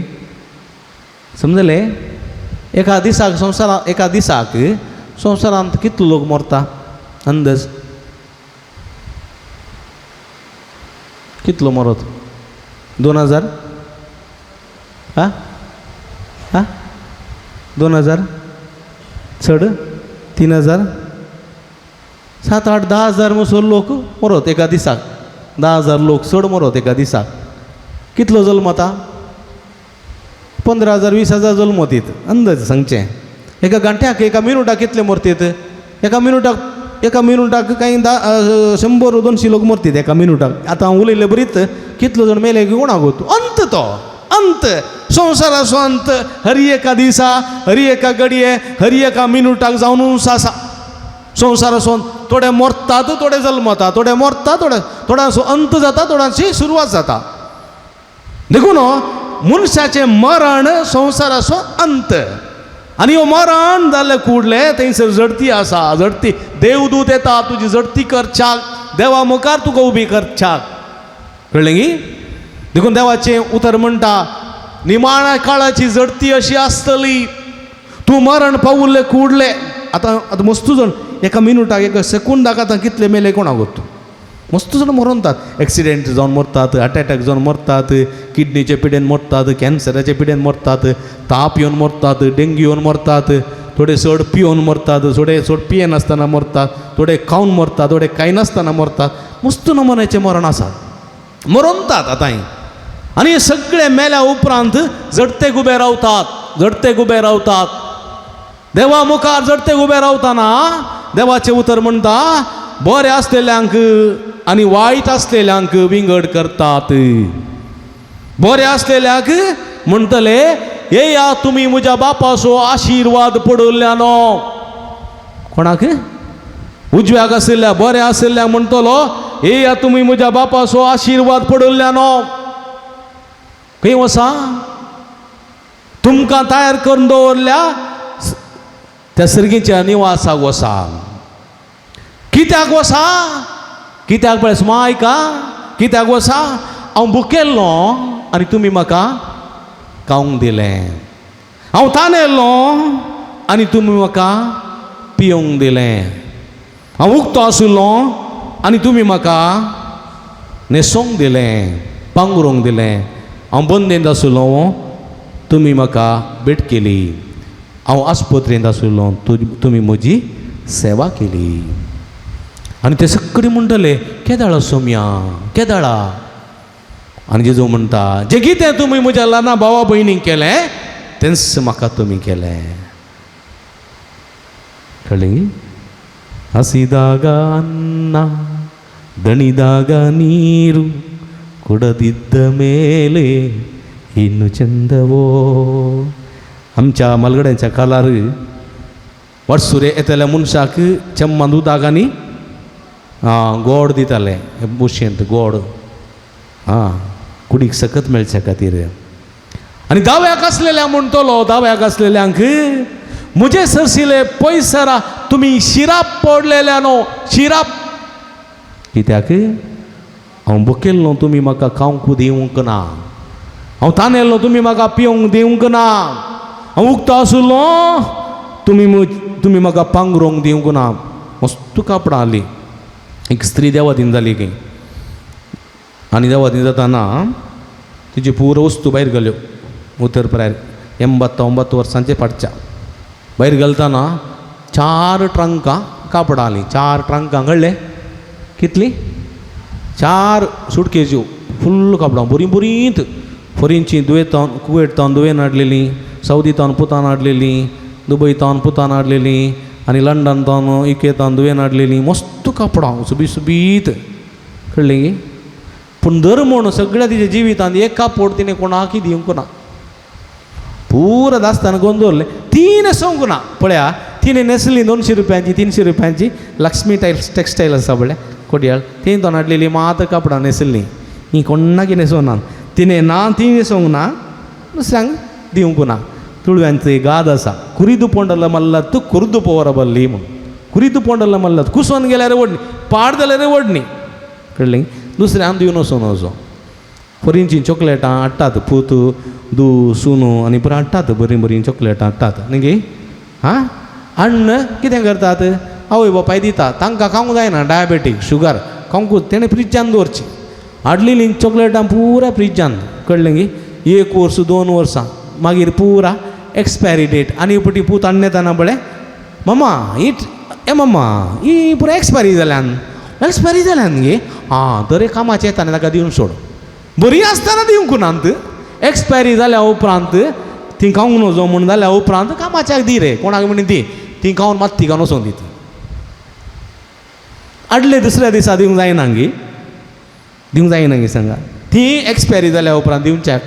Speaker 2: समजलें? एका दिसाक संवसारा, एका दिसाक संवसारांत कितलो लोक मरता अंदाज? कितलो मरत? 2000? आं आं 2000 चड 3000 7, 8, 10 हजार मसो लोक मरोत एका दिसाक. 10,000 लोक चड मरोत एका दिसाक. कितलो जल्मता? 15,000 20,000 जल्मतीत अंदाज सांगचें. एका घंट्याक एका मिनुटाक कितले मरतीत? एका मिनुटाक कांय 100 200 लोक मरतीत एका मिनुटाक. आतां हांव उलयल्ले बरीत कितलो जाण मेले कोणाक गोत. अंत तो अंत, संवसाराचो अंत हरी एका दिसा, हरी एका घडये, हरी एका मिनुटाक जावन आसा संवसाराचो अंत. थोडे मरतात, थोडे जल्मता, थोडे मरता, थोडे थोड्यांचो अंत जाता, थोड्यांची सुरवात जाता. देखून मनशाचें मरण संवसाराचो अंत. आनी हो मरण जाल्लें कुडलें थंयसर जडती आसा, जडती. देवदूत येता तुजी जडती करच्याक, देवा मुखार तुका उबी करच्याक. कळ्ळें गी? देखून देवाचें उतर म्हणटा निमाण्या काळाची जडती अशी आसतली, तूं मरण पावुल्लें कुडलें. आतां आतां मस्तू जाण एका मिनुटाक एका सेकंदाक आतां कितले मेले कोणाक गोत. मस्त जाण मरोनतात, एक्सिडेंट जावन मरतात, हार्ट एटॅक जावन मरतात, किडनीचे पिडेन मरतात, कॅन्सराचे पिडेन मरतात, ताप येवन मरतात, डेंग्यू येवन मरतात, थोडे चड पिवन मरतात, थोडे चड पियेनासतना मरतात, थोडे खावन मरतात, थोडे खायनासतना मरतात. मस्त नमुन्याचें मरण आसा, मरोनतात आतांय. आनी हे सगळे मेल्या उपरांत जडते उबे रावतात, जडते उबे रावतात देवा मुखार. जडते उबे रावतना देवाचें उतर म्हणटा बरें आसलेल्यांक आनी वायट आसलेल्यांक विंगड करतात. बरें आसलेल्यांक म्हणटले येया तुमी म्हज्या बापाचो आशिर्वाद पडुल्ल्यानो. कोणाक? उजव्याक आशिल्ल्या बरें आशिल्ल्याक म्हणटलो येया तुमी म्हज्या बापाचो आशिर्वाद पडुल्ल्यानो. खंय वसा? तुमकां तयार करून दवरल्या त्या सर्गीच्या निवासाक वसा. कित्याक वसा? कित्याक पळय सुमा आयका, कित्याक वसा? हांव भुकेल्लो आनी तुमी म्हाका खावंक दिलें, हांव तानेल्लो आनी तुमी म्हाका पिवंक दिलें, हांव उक्तो आशिल्लो आनी तुमी म्हाका न्हेसोवंक दिलें, पांगरूंक दिलें, हांव बंदेंत आशिल्लो तुमी म्हाका भेट केली, हांव आस्पत्रेंत आशिल्लो तुमी म्हजी सेवा केली. आनी ते सगळे म्हणटले केदाळा सोम्या केदाळा. आनी जेजू म्हणटा जें कितें तुमी म्हज्या ल्हाना भावा भयणींक केलें तेंच म्हाका तुमी केलें. कळ्ळें? ಹಸಿದಾಗ ಅನ್ನ ದಣಿದಾಗ ನೀರು ಕೊಡದಿದ್ದ ಮೇಲೆ ಇನ್ನು ಚಂದವೋ. आमच्या मालगड्यांच्या कालार वाटसुरे येतल्या मनशाक चेम्मान उदक आनी गोड दिताले, बुशेंत गोड, आं कुडीक सकत मेळच्या खातीर. आनी दाव्याक आसलेल्या म्हणटलो दाव्याक आसलेल्यांक म्हजे सरशिले पयसरा तुमी शिराप पडलेल्यानो शिराप. कित्याक? हांव भुकेल्लो तुमी म्हाका खावंक दिवंक ना, हांव तानेल्लो तुमी म्हाका पिवंक दिवंक ना, हांव उक्तो आशिल्लो तुमी म्हाका पांगरूंक दिवंक ना. मस्त कापडां हाडलीं. एक स्त्री देवादीन जाली खंय, आनी देवादीन जाताना तिची पुरो वस्तू भायर घाल्यो. उतर प्रायर 89 वर्सांचे फाटच्या भायर घालतना 4 ट्रंकां कापडां हाडलीं. 4 ट्रंकां कळ्ळें? कितलीं? 4 सुटकेज्यो फुल्ल कापडां बरीं बरींत. फोरींची दुयेंत कुवेट तावन दुयेन हाडलेलीं, सौदी तावन पुतान हाडलेलीं, दुबय तावन पुतान हाडलेलीं आनी लंडन तावन युके तावन दुयेन हाडलेलीं. मस्त कापडां सुबीत सुबीत. कळ्ळें? पूण दर म्हूण सगळ्या तिच्या जिवितांत एक कापड तिणें कोणाकय दिवंक ना. पुरा दास्तान करून दवरलें. ती न्हेसोवंक ना. पळया तिणें न्हेसली 200 रुपयांची 300 रुपयांची लक्ष्मी टायल्स टेक्सटायल आसा पळय कोटयाळ, ती तोंड हाडलेली मात कापडां न्हेसली. ही कोणाकी न्हेसोवंक ना तिणें, ना ती न्हेसोवंक ना, दुसऱ्यांक दिवंक ना. तुळव्यांची गाद आसा, कुरिदू पोंडला मल्लात कुर्दू पोवरा बल्ली म्हूण. कुरिदू पोंडला मल्लात कुसोन गेल्यार व्हडली, पाड जाल्यार व्हडली. कळ्ळें? दुसऱ्यांक दिवन वचून वचो. फोरींची चॉकलेटां हाडटात, पूत दू सुनू आनी पुरो हाडटात, बरीं बरीं चॉकलेटां हाडटात न्ही गे. आं अन्न कितें करतात आवय बापाय दिता तांकां खावंक जायना, डायबेटीक शुगर खावंकूच, तेणें फ्रिजान दवरची. हाडलेलीं चॉकलेटां पुरा फ्रिजान. कळ्ळें गी? 1 वर्स 2 वर्सां मागीर पुरा एक्सपायरी डेट आनी पटी पूत हाडून येताना पळय मम्मा ही ए मम्मा ही पुरो एक्सपायरी जाल्यान एक्सपायरी जाल्यान गे आं तरी कामाचें येता ताका दिवन सोड बरी आसतना दिवंक नात एक्सपायरी जाल्या उपरांत ती खावंक नजो म्हूण जाल्या उपरांत कामाच्याक दी रे कोणाक म्हण दी ती खावन मात तिगान वचोन दिता आडले दुसऱ्या दिसा दिवंक जायना गे दिवंक जायना गे सांगा ती एक्सपायरी जाल्या उपरांत दिवच्याक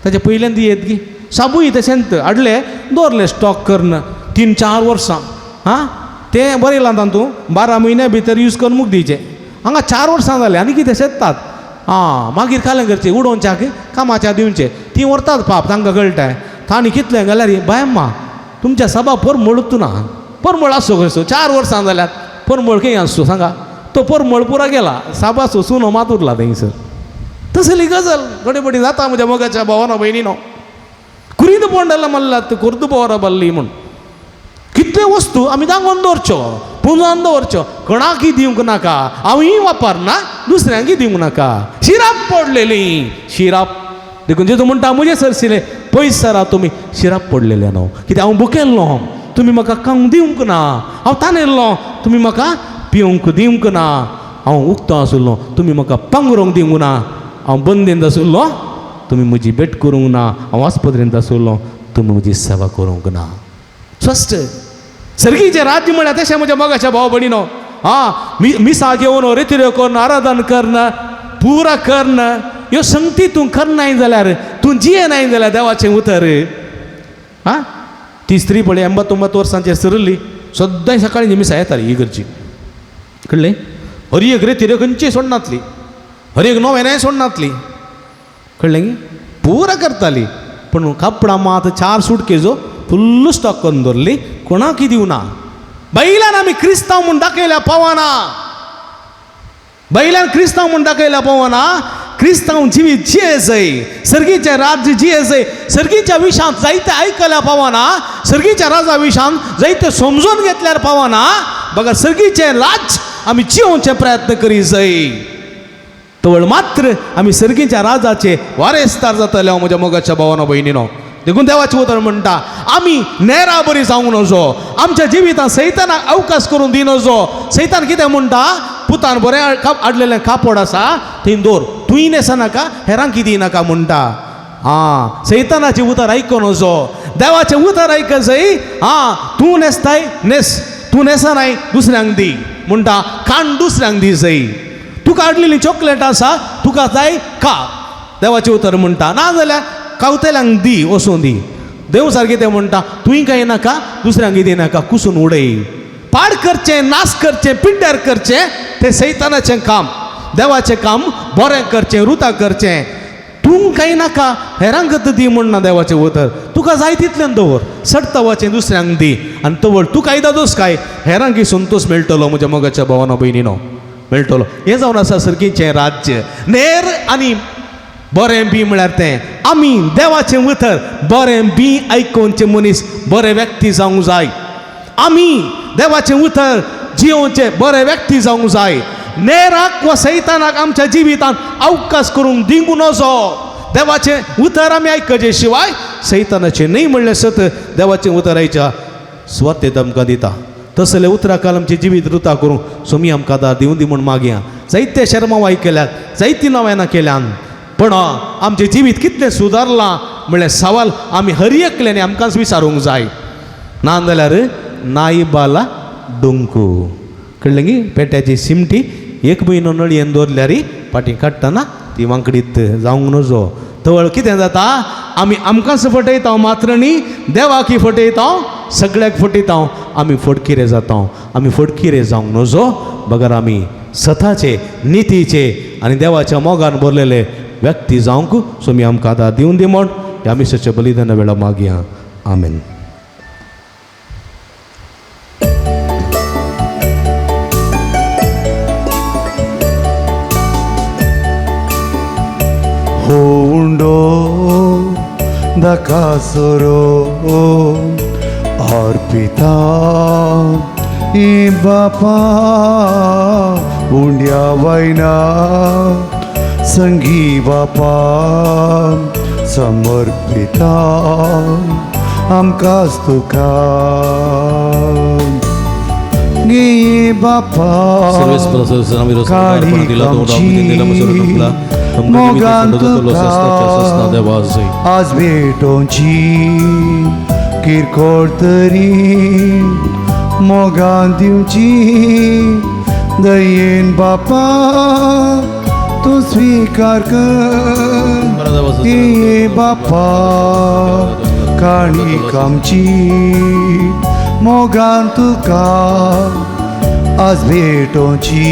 Speaker 2: ताच्या पयल्यान दी येत गी साबूय तशेंच हाडले दवरले स्टॉक करून 3-4 वर्सां आं तें बरयलां तातूंत 12 म्हयन्या भितर यूज करून मुख दिवचें हांगा 4 वर्सां जालें आनी कितें शेतात आं मागीर कालें करचें उडोवच्याक कामाच्या दिवचें तीं व्हरतात पाप तांकां कळटा तांणी कितलें जाल्यार बायम्मा तुमच्या सभा परमळूच ना परमळ आसो कसो 4 वर्सां जाल्यार परमळ खंय आसचो सांगा तो परमळ पुरा गेला साबासो सुनो मात उरला थंयसर तसली गजल थोडी बडी जाता म्हज्या मोगाच्या भावानो भयणीनो कुरीद पोंडला मल्लात कुर्द पोवरा बल्ली म्हूण कितल्यो वस्तू आमी दांगोन दवरच्यो पुंजावन दवरच्यो कोणाकय दिवंक नाका हांवूय वापरना दुसऱ्यांकय दिवंक नाका शिराप पडलेली शिराप देखून जेजू म्हणटा म्हजे सरशिले पयस सरा तुमी शिराप पडलेले न्हू कित्याक हांव भुकेल्लो तुमी म्हाका खावंक दिवंक ना हांव तानेल्लो तुमी म्हाका पिवंक दिवंक ना हांव उक्तो आशिल्लो तुमी म्हाका पांगरूंक दिवंक ना हांव बंदेंत आशिल्लो तुमी म्हजी भेट करूंक ना हांव आस्पत्रेंत आशिल्लो तुमी म्हजी सेवा करूंक ना. स्पश्ट सर्गीचें राज्य म्हळ्यार तशें म्हज्या मोगाच्या भाव भयणीनो आं मिसा घेवन रेतिऱ्यो करून आराधन करून पुरा करून ह्यो संगती तूं करनाय जाल्यार तूं जियेनाय जाल्यार देवाचें उतर आं ती स्त्री पळय 89 वर्सांचेर सरिल्ली सद्दां सकाळीं मिसा येताली ही करची कळ्ळें हर एक रेतिऱ्यो खंयची सोडनातली हर एक नोवेनाय सोडनातली कळ्ळें की पुरा करताली पूण कापडां मात 4 सुटकेजो फुल्ल स्टॉक करून दवरली कोणाकय दिवना. बैलान आमी क्रिस्तांव म्हूण दाखयल्या पावना बैलान क्रिस्तांव म्हूण दाखयल्या पावना क्रिस्तांव जिवीत जिये जय सर्गीचें राज्य जिये जय सर्गीच्या विशांत जायते आयकल्या पावना सर्गीच्या राजा विशांत जायते समजून घेतल्यार पावना बघा सर्गीचें राज्य आमी जियोवचे प्रयत्न करी जय तवळ मात्र आमी सर्गीच्या राजाचे वारेसदार जातले हांव म्हज्या मोगाच्या भावानो भयणीनो. देखून देवाचें उतर म्हणटा आमी नेरा बरी जावंक नजो आमच्या जिवितांत सैतानाक अवकाश करून दिनजो. सैतान कितें म्हणटा पुतान बरें हाडलेलें कापड आसा थंय दवर तूंय न्हेसनाका हेरांक दिनाका म्हणटा. आं सैतानाचें उतर आयको नजो देवाचें उतर आयक जय आं तूं न्हेसताय न्हेस तूं न्हेसनाय दुसऱ्यांक दी म्हणटा काण दुसऱ्यांक दी जय तुका हाडलेली चॉकलेट आसा तुका जाय का देवाचें उतर म्हणटा ना जाल्यार कावतेल्यांक दी वचून दी. देव सारकें तें म्हणटा तुंय कांय नाका दुसऱ्यांक दिनाका कुसून उडय पाड करचें नाश करचें पिड्ड्यार करचें तें सैतानाचें काम देवाचें काम बरें करचें रुता करचें तूं कांय नाका हेरांक दी म्हणना देवाचें उतर तुका जाय तितल्यान दवर सडतवाचें दुसऱ्यांक दी आनी तवळ तुका दादोस काय हेरांक संतोश मेळटलो म्हज्या मोगाच्या भावानो भयणीनो मेळटलो. हें जावन आसा सर्गीचें राज्य नेर आनी बरें बी म्हळ्यार तें आमी देवाचें उतर बरें बी आयकोवचें मनीस बरे व्यक्ती जावंक जाय आमी देवाचें उतर जियोवचें बरे व्यक्ती जावंक जाय. नेराक वा सैतानाक आमच्या जिवितांत अवकाश करूंक दिवंक नजो. देवाचें उतर आमी आयकचे शिवाय सैतानाचें न्हय म्हणलें सत देवाचें उतर आयच्या सुवातेंत आमकां दिता. तसले उतराकाल आमचें जिवीत रुता करूंक सोमी आमकां आदार दिवं दी म्हूण मागया. जायते शर्माव आयकल्यात जायती नव्यानां केल्यान पण आमचें जिवीत कितलें सुदारलां म्हणल्यार सवाल आमी हर एकल्यानी आमकांच विचारूंक जाय. ना जाल्यार नाई बाला डोंकू कळ्ळें गी पेट्याची सिमटी 1 म्हयनो नळयेन दवरल्यार फाटीं काडटना ती वांकडीत जावंक नजो. तवळ कितें जाता आमी आमकांच फटयता मात्र न्ही देवाकी फटयता सगळ्याक फटयता आमी फटकिरे जाता. आमी फटकिरे जावंक नजो बगर आमी सताचे नितीचे आनी देवाच्या मोगान भरलेले व्यक्ती जावंक सोमी आमकां आदार दिवन दी म्हूण ह्या मिसाच्या बलिदाना वेळा मागया. आमेन.
Speaker 1: होंडो दकासरो अर्पिता ए बापा उंड्या वैना संगी बापा समर्पिता आमकांच तुका गे बापा काळी मोगान तुका आज भेटोवची किरकोळ तरी मोगान दिवची दयेन बापा तूं स्विकार कर ये बापा काणी आमची मोगान तुका आज भेटोवची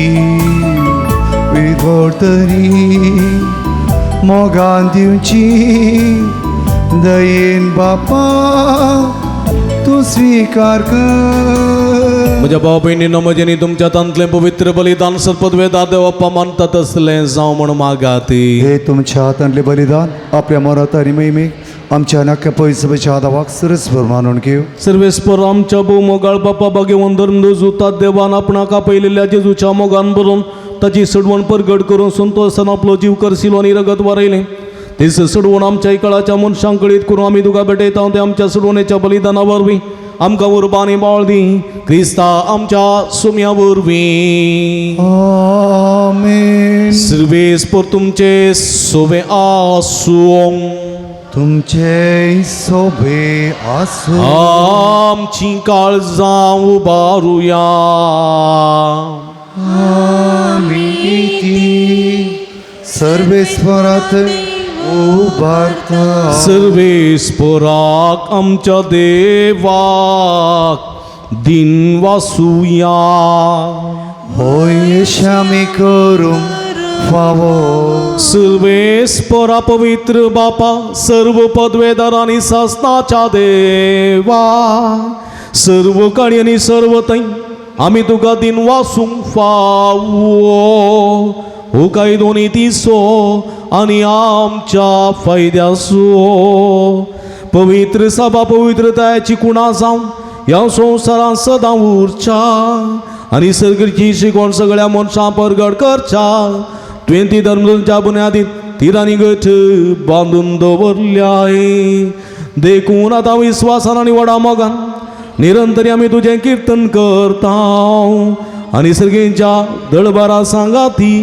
Speaker 1: किरकोळ तरी मोगान दिवची दयेन बापा तूं स्विकार कर.
Speaker 2: म्हज्या भाव भयणीनो म्हजेनी तुमच्या तांतलें पवित्र बलिदान सर्पदवेदा देवप्पा मानता तसलें जावं म्हण मागाती.
Speaker 1: हे तुमच्या हातांतले बलिदान आपल्या मनात आनी महिमेक आमच्या नाक्या पयसभेच्या हातावाक सरस्वर मानून घेव.
Speaker 2: सर्वेस्पर आमच्या भोव मोगाळ बापा बागेवन धर्म जुतात देवान आपणाक आपयलेल्या जेजूच्या मोगान बरोवन ताची सडवण परगट करून संतोषान आपलो जीव करसिलो आनी रगत वारयलें. तेच सडवण आमच्या इकळाच्या मनशांक कळीत करून आमी तुका भेटयता ते आमच्या सडवणेच्या बलिदाना वरवीं आमकां उर्बा आनी बाळ दी क्रिस्ता आमच्या सुम्या वरवीं.
Speaker 1: आमेन.
Speaker 2: सर्वेस्पर तुमचे सोवे आसूं.
Speaker 1: तुमचे सोबे आसूं.
Speaker 2: आमची काळजां उबारुया.
Speaker 1: आमी ती सर्वेस्वरात उबारता.
Speaker 2: सर्वेस्पराक आमच्या देवाक दिन वासुया.
Speaker 1: होय श्यामी करूंक फावो.
Speaker 2: सर्वेस्परा पवित्र बापा सर्व पदवेदार आनी सासनाच्या देवा सर्व काणी आनी सर्व थंय आमी तुका दिन वासूंक फावो. हो कायदो नीतीचो आनी आमच्या फायद्याचो पवित्र सभा पवित्रतायेची कुणा जावन ह्या संवसारांत सदां उरच्या आनी सर्गची शिकवण सगळ्या मनशां परगट करच्या. तुवें ती धर्मच्या बुन्यादीत तिरांनी गठ बांदून दवरल्याय. देखून आतां विस्वासान आनी व्हडा मोगान निरंतर आमी तुजें किर्तन करता आनी सर्गेंच्या दळबारा सांगाती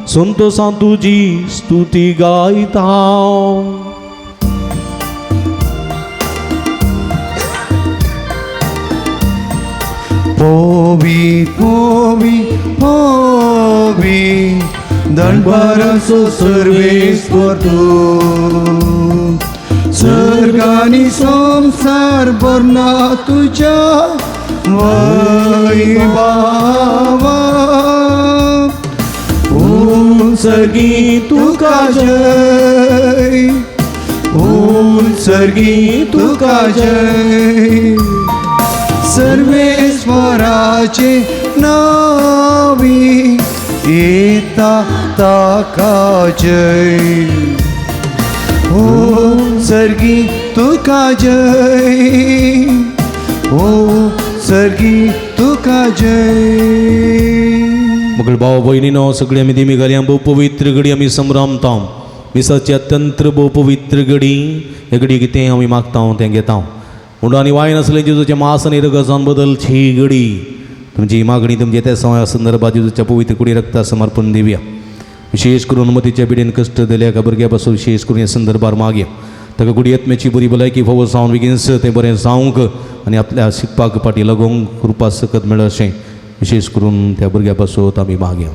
Speaker 2: संतोषान तुजी स्तुती गायता.
Speaker 1: पोवी पोवी पोवी दंडबाराचो सर्वेस्वर तूं सर्गानी संसार भरना तुज्या वैभावा. उंचगी तुका जय उंचगी तुका जय सर्वेस्वराचे नावी येता ताका जय. ओ सर्गी तुका जय ओ सर्गी तुका जय.
Speaker 2: मगळ भाव भयणीनो सगळी आमी दिमी घाली भोव पवित्र घडी आमी संभ्रमता. मिसाची अत्यंत भोव पवित्र घडी हे घडी कितें आमी मागता तें घेता. उंडो आनी वायन आसलें जेजूचें मास आनी रगत बदलची घडी तुमची मागणी तुमचे त्या सवया संदर्भात जेजूच्या पवित्र कुडी रक्ता समर्पण दिवया. विशेष करून मतीच्या पिढीन कश्ट दिल्या एका भुरग्या पासून विशेष करून ह्या संदर्भार मागया. ताका कुडी आत्म्याची बरी भलायकी फावो जावन बेगीनच तें बरें जावंक आनी आपल्या शिकपाक फाटीं लागूंक कृपा सकत मेळ अशें विशेष करून त्या भुरग्या पासून आमी मागया.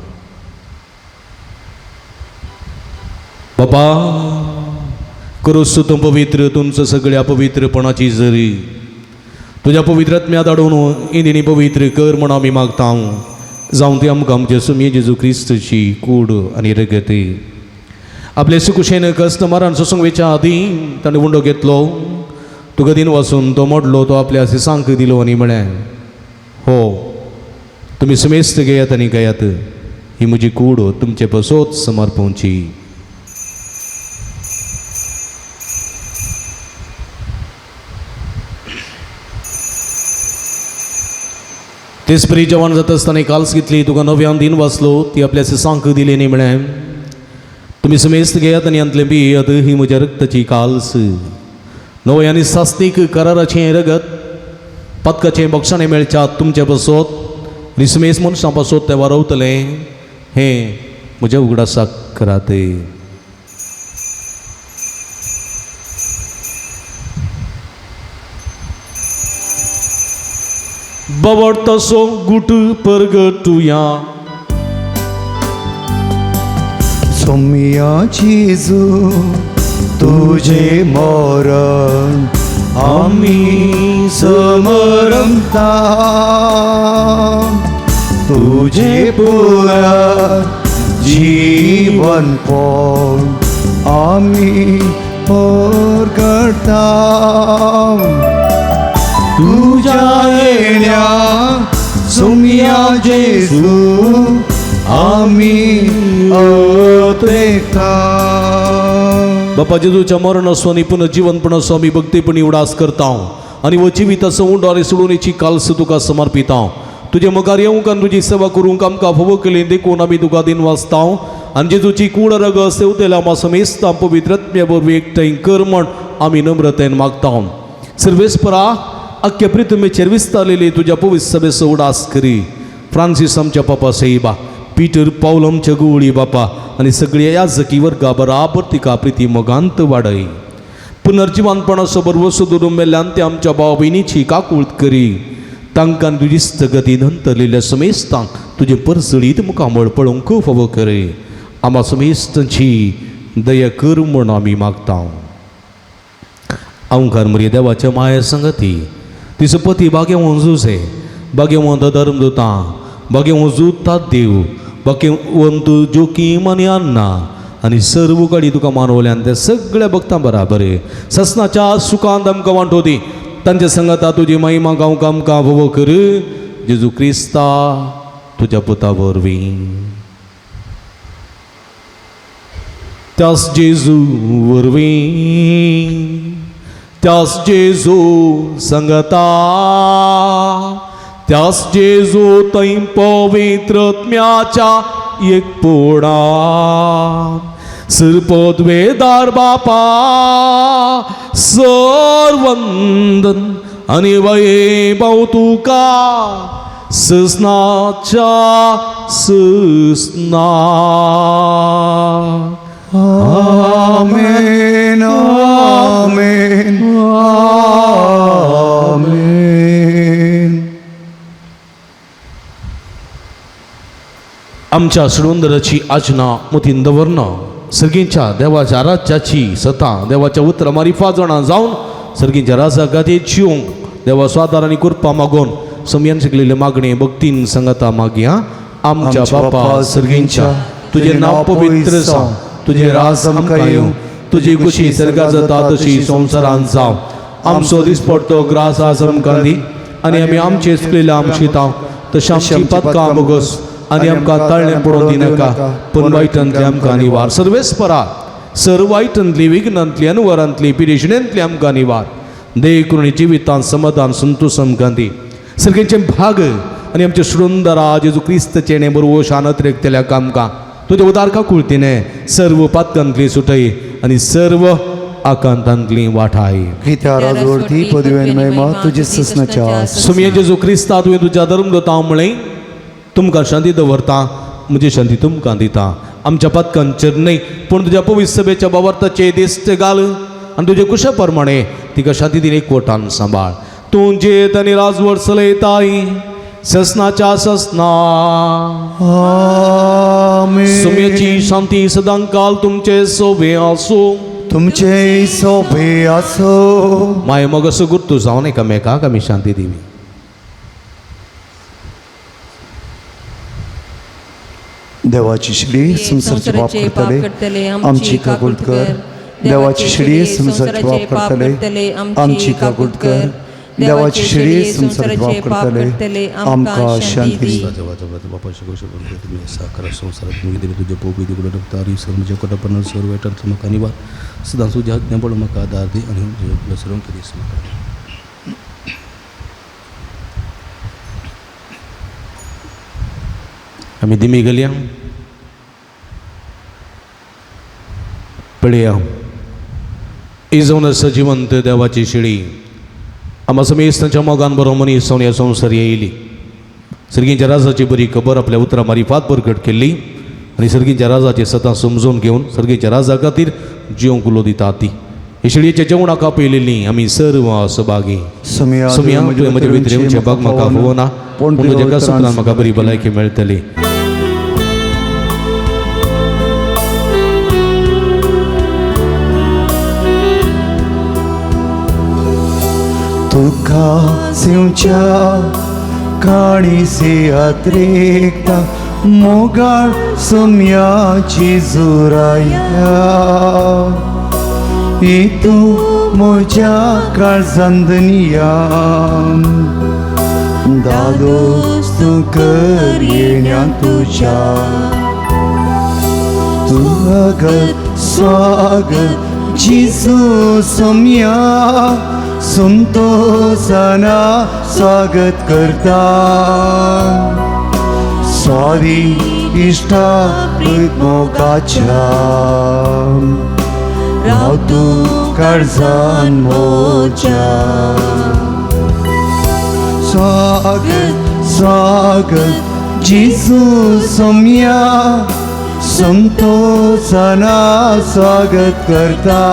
Speaker 2: बाबा करोस तूं पवित्र तुमचं सगळ्या पवित्रपणाची जरी तुज्या पवित्र आत्म्या धाडून इंदिनी पवित्र कर म्हण आमी मागता. जावं ती आमकां आमचे सुमी जेजू क्रिस्तची कूड आनी रगत. आपले सुकुशेन कस्त मरण सोसूंक वेच्या आदीं ताणें उंडो घेतलो तुका दिन वासून तो मोडलो तो आपल्या सिसांक दिलो आनी म्हळें हो तुमी समेस्त घेयात आनी घेयात ही म्हजी कूड तुमचे पसोत समर्पवची. तेच परी जेवण जाता आसतना काल्स घेतली तुका नव्यान दिन वाचलो ती आपल्या सिसांक दिली आनी म्हळें तुमी समेस्त घेयात आनी हांतलें पियात ही म्हज्या रक्ताची काल्स. नवय आनी सासनीक कराराचें रगत पदकाचें बक्षाणें मेळच्या तुमचे पासत निसमेस मनशां पासत तें वारवतलें हें म्हज्या उगडासाक करात. बवडतसो गुट परगटुया.
Speaker 1: सोमिया जेजू तुझे मरण आम्ही समरमता, तुझे पुरा जीवन पण आम्ही परगटा. तुझ्या येण्या सोमिया जेजू आम्ही अत्रेता.
Speaker 2: बापा जेजूच्या मरण असो आनी पुनर्जीवनपण असो आमी भक्तीपणी उडास करता आनी वो जिविताचो उंडो आनी सोडोवणेची काल्स तुका समर्पिता. तुजे मुखार येवंक आनी तुजी सेवा करूंक आमकां फावो केली देखून आमी तुका दिनवासता आनी जेजूची कूड रगत सेवतेल्या आमा समेस्तां पवित्र आत्म्या वरवीं एकठांय कर म्हण आमी नम्रतेन मागता. सर्वेस्परा अख्ख्या प्रितमेचेर विस्तारलेली तुज्या पवित्र सभेचो उडास करी. फ्रांसीस आमच्या पापा सेईबा, पीटर पावल आमच्या गुवळी बापा आनी सगळ्या याजकी वर्गा बराबर तिका प्रिती मोगांत वाडय. पुनर्जिवानपणाचो बरवसो धरून मेल्ल्यान ते आमच्या भाव भयणीची काकूळत करी. तांकां तुजी स्थगती नंतरलेल्या समेस्तांक तुजें परजळीत मुखामळ पळोवंक फावो करी. आमा समेस्तांची दया कर म्हूण आमी मागता. अंकार मरी देवाच्या माया संगती तिचो पती भाग्यवंत जुझे, भाग्यवंत धर्मदुतां, भाग्यवंत जुता देव, भाग्यवंत जोकीम आनी अन्ना आनी सर्व गाडी तुका मानवल्यान त्या सगळ्या भक्तां बराबर ससनाच्या सुखांत आमकां वांटो दी. तांच्या संगता तुजी महिमा गावंक आमकां भोवो कर. जेजू क्रिस्ता तुज्या पुता वरवीं. त्यास जेजू वरवीं, त्यास जेजू संगता, त्यास जेजू थंय पवित्रत्म्याच्या एक पोडा सिरपोदवेदार बापा सरवंदन आनी वैभव तुका ससनाच्या ससना.
Speaker 1: आमेन आमेन आमेन.
Speaker 2: आमच्या सुडवंदराची आजना मतीन दवरना सर्गींच्या देवाच्या राज्याची सता देवाच्या उतरां मारिफा जाणा जावन सर्गींच्या राजा गादयेत जिवंक देवा स्वादार आनी कृपा मागोवन समयान शिकलेले मागणे भक्तीन संगता मागया. आमच्या बापा सर्गींच्या तुजें नांव पवित्र जावं, तुजें राज आमकां येवं, तुजी खुशी सर्गात जाता तशी संवसारांत जावं. आमचो दिसपडतो ग्रास आज आमकां दी आनी आमी आमचे चुकलेले आमशिता तशें आमची पातकां बोगस आनी आमकां ताळणें पडोवन दिनाका, पूण वायटांतली आमकां निवार. सर्वेस्परा सर्व वायटांतली विघ्नांतली अनुवरांतली पिरेशणेंतली आमकां निवार. देखून जिवितांत समाधान संतोश आमकां दी. सर्गेचें भाग आनी आमचे सुंदरा जेजू क्रिस्तचें नें बरोवो शानत रेखतल्या कामकां तुज्या उदारका कुळतीने सर्व पातकांतली सुटय आनी सर्व आकांतांतली वाठाय.
Speaker 1: कित्या राजवरती पदवी आनी महिमा तुजी ससनाच्या.
Speaker 2: सुमये जेजू क्रिस्ता तुवें तुज्या धर्मदूतां म्हळें तुमकां शांती दवरता, म्हजी शांती तुमकां दिता. आमच्या पातकांचेर न्हय पूण तुज्या पवित्र सभेच्या बाबार्थाचे दिश्ट घाल आनी तुजे कुशा प्रमाणे तिका शांती दिन एकवटान सांबाळ. तूं जेत आनी राजवट चलयताय ससनाच्या ससना.
Speaker 1: आमेन.
Speaker 2: सुम्याची शांती सदांकाल तुमचे सोबे आसूं.
Speaker 1: तुमचे सोबे आसो.
Speaker 2: माय मग असो गुर्तू जावन एकामेकाक आमी शांती दिवी.
Speaker 1: देवाची शिडी संवसाराचे पाप करतले आमची काकूळट कर. देवाची शिडी संवसाराचे पाप करतले आमची काकूळट कर. देवाची शिडी संवसाराचे पाप करतले आमकां शांती दी.
Speaker 2: आमी दिमी गेल्या पळया. इजवून सजिवंत देवाची शिळी आम्हा समेस्तांच्या मोगान बरो मनीस जावन ह्या संवसार येयली. सर्गींच्या राजाची बरी खबर आपल्या उतरां मारिफात परगट केल्ली आनी सर्गींच्या राजाची सदां समजून घेवन सर्गींच्या राजा खातीर जिवंक उलो दिता ती हे शिळयेच्या जेवणाक आपयलेली आमी सर्व सभागी.
Speaker 1: समिया
Speaker 2: समिया तुवें म्हजे भितर येवचें बाग म्हाका आफोवना,
Speaker 1: पूण
Speaker 2: पूण
Speaker 1: तुज्या
Speaker 2: तुज्या
Speaker 1: उतरान
Speaker 2: सुत्रान म्हाका बरी भलायकी मेळटली.
Speaker 1: तुका सिंवच्या काणी यात्रेकता मोगाळ सोम्याची जुराया तूं म्हज्या काळजांदनिया दादोस तूं कर येण्या तुज्या. स्वागत स्वागत जिजू सोम्या संतोषाना स्वागत करता. स्वादी इश्टा मोगाच्या राव तूं काळजान मोज्या. स्वागत स्वागत जिजू सोम्या संतोषाना स्वागत करता.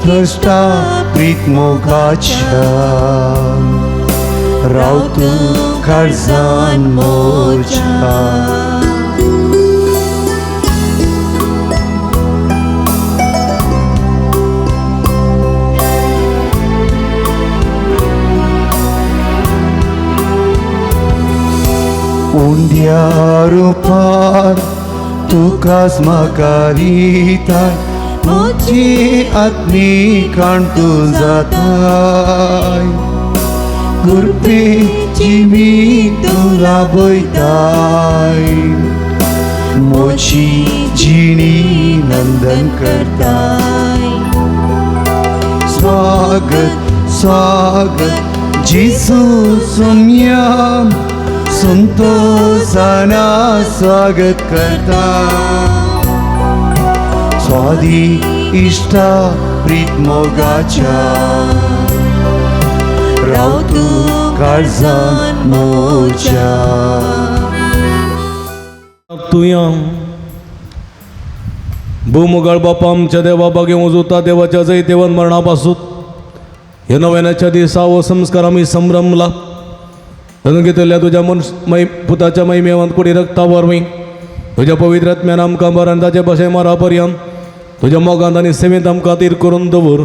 Speaker 1: द्रष्टा प्रीत मोगाच्या राव तूं काळजान मोज्या. उंड्या रुपार तुकाच म्हाका दिताय म्हजी आत्मीकाण तूं जाताय. कृपेची मी तूं लाभयताय म्हजी जिणी नंदन करताय. स्वागत स्वागत जिजू सोम्या संतोषाना स्वागत करता. स्वादी इश्टा प्रीत मोगाच्या राव तूं काळजान मोज्या.
Speaker 2: तुया भूमुगाळ बापा आमच्या देवा बागे उजुता देवाच्या जैतेवन मरणा पासून ह्या नव्याच्या दिसा हो संस्कार आमी संभ्रमला तातूंत घेतल्या तुज्या मनस मै पुताच्या महिमेवान कुडी रक्ता वरवीं तुज्या पवित्र आत्म्यान आमकां बरें ताचे भशेन मरा पर्यंत तुज्या मोगांत आनी सेवेंत आमकां तीर करून दवर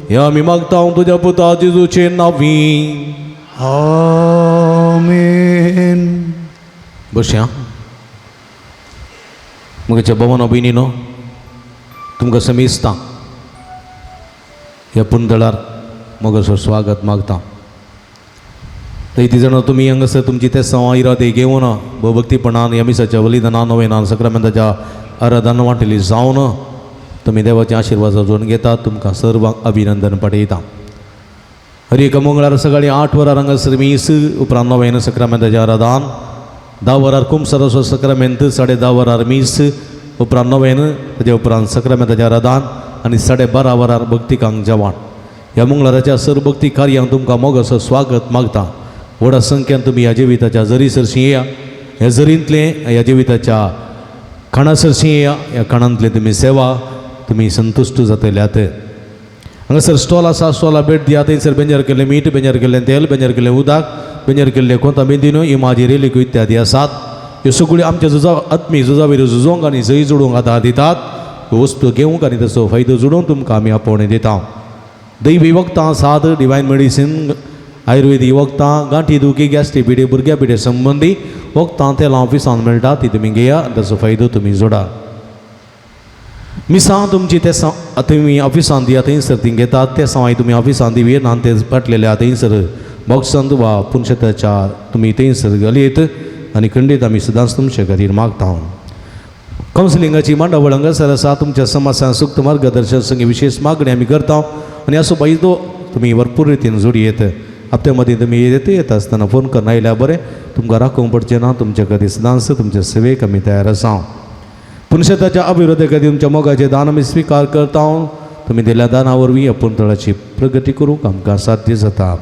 Speaker 2: ह्या आमी मागता हांव तुज्या पुता जेजूचे नांवी.
Speaker 1: आमेन.
Speaker 2: बसया म्हज्या भोवानो भयणीनो, तुमकां समेस्तां ह्या पुंदळार मोगाचो स्वागत मागता. ती जाणां तुमी हांगासर तुमची ते सवां इरादे घेवन भोवभक्तीपणान ह्या मिसाच्या बलिदानान नवेनान सक्रामेंताच्या आराधना वांटेली जावन तुमी देवाचे आशिर्वाद जोडून घेतात. तुमकां सर्वांक अभिनंदन पाठयता. हर एका मंगळार सकाळीं 8 वरार हांगासर मीस, उपरांत नवेन सक्रामेंताचें आराधन, 10 वरार कुमसराचो सक्रामेंत, 10:30 वरार मीस, उपरांत नवेन, ताजे उपरांत सक्रामेंताचें आराधन आनी 12:30 वरार भक्तिकांक जेवण. ह्या मंगळाराच्या सर्व भक्ती कार्यांक तुमकां मोगाचो स्वागत मागता. व्हडा संख्यान तुमी ह्या जिविताच्या जरी सरशीं येया, ह्या जरींतलें ह्या जिविताच्या खाणा सरशीं येया, ह्या खाणांतलें तुमी सेवा तुमी संतुश्ट जातल्यात. हांगासर स्टॉल आसा, स्टॉला भेट दिया. थंयसर बेंजर केल्लें मीठ, बेंजर केल्लें तेल, बेंजर केल्लें उदक, बेंजर केल्लें कोंता बेंदिनो, इमाजी रेलिक्यो इत्यादी आसात. ह्यो सगळ्यो आमच्या झुजा आत्मी झुजावेर झुजोंक आनी जय जोडूंक आदार दितात. ह्यो वस्तू घेवंक आनी ताचो फायदो जोडून तुमकां आमी आपोवणें दिता. दैवी वखदां साद, डिवायन मेडिसीन, आयुर्वेदी वखदां, गांठी दुखी, गॅस्ट्रीक पिडे, भुरग्या पिडे संबंदी वखदां तेलां ऑफिसांत मेळटा, ती तुमी घेया आनी ताचो फायदो तुमी जोडा. मिसां तुमची ते तुमी ऑफिसांत दिया, थंयसर ती घेतात. ते सवाय तुमी ऑफिसांत दिवये ना ते फाटलेल्या थंयसर बॉक्सांत वा पुनशेताच्या तुमी थंयसर घालयत आनी खंडीत आमी सदांच तुमचे खातीर मागता. कावन्सिलिंगाची मांडावळ हांगासर आसा. तुमच्या समाजान सुक्त मार्गदर्शन संगी विशेष मागणी आमी करता आनी असो फायदो तुमी भरपूर रितीन जोडयेत. हप्त्या मदीं तुमी येत आसतना फोन करून आयल्यार बरें, तुमकां राखूंक पडचें ना. तुमचे खातीर सदांच तुमचे सेवेक आमी तयार आसा. पुनशेताच्या अभिवृद्धी खातीर तुमच्या मोगाचें दान आमी स्विकार करता. तुमी दिल्या दाना वरवीं आपूण तळाची प्रगती करूंक आमकां साध्य जाता.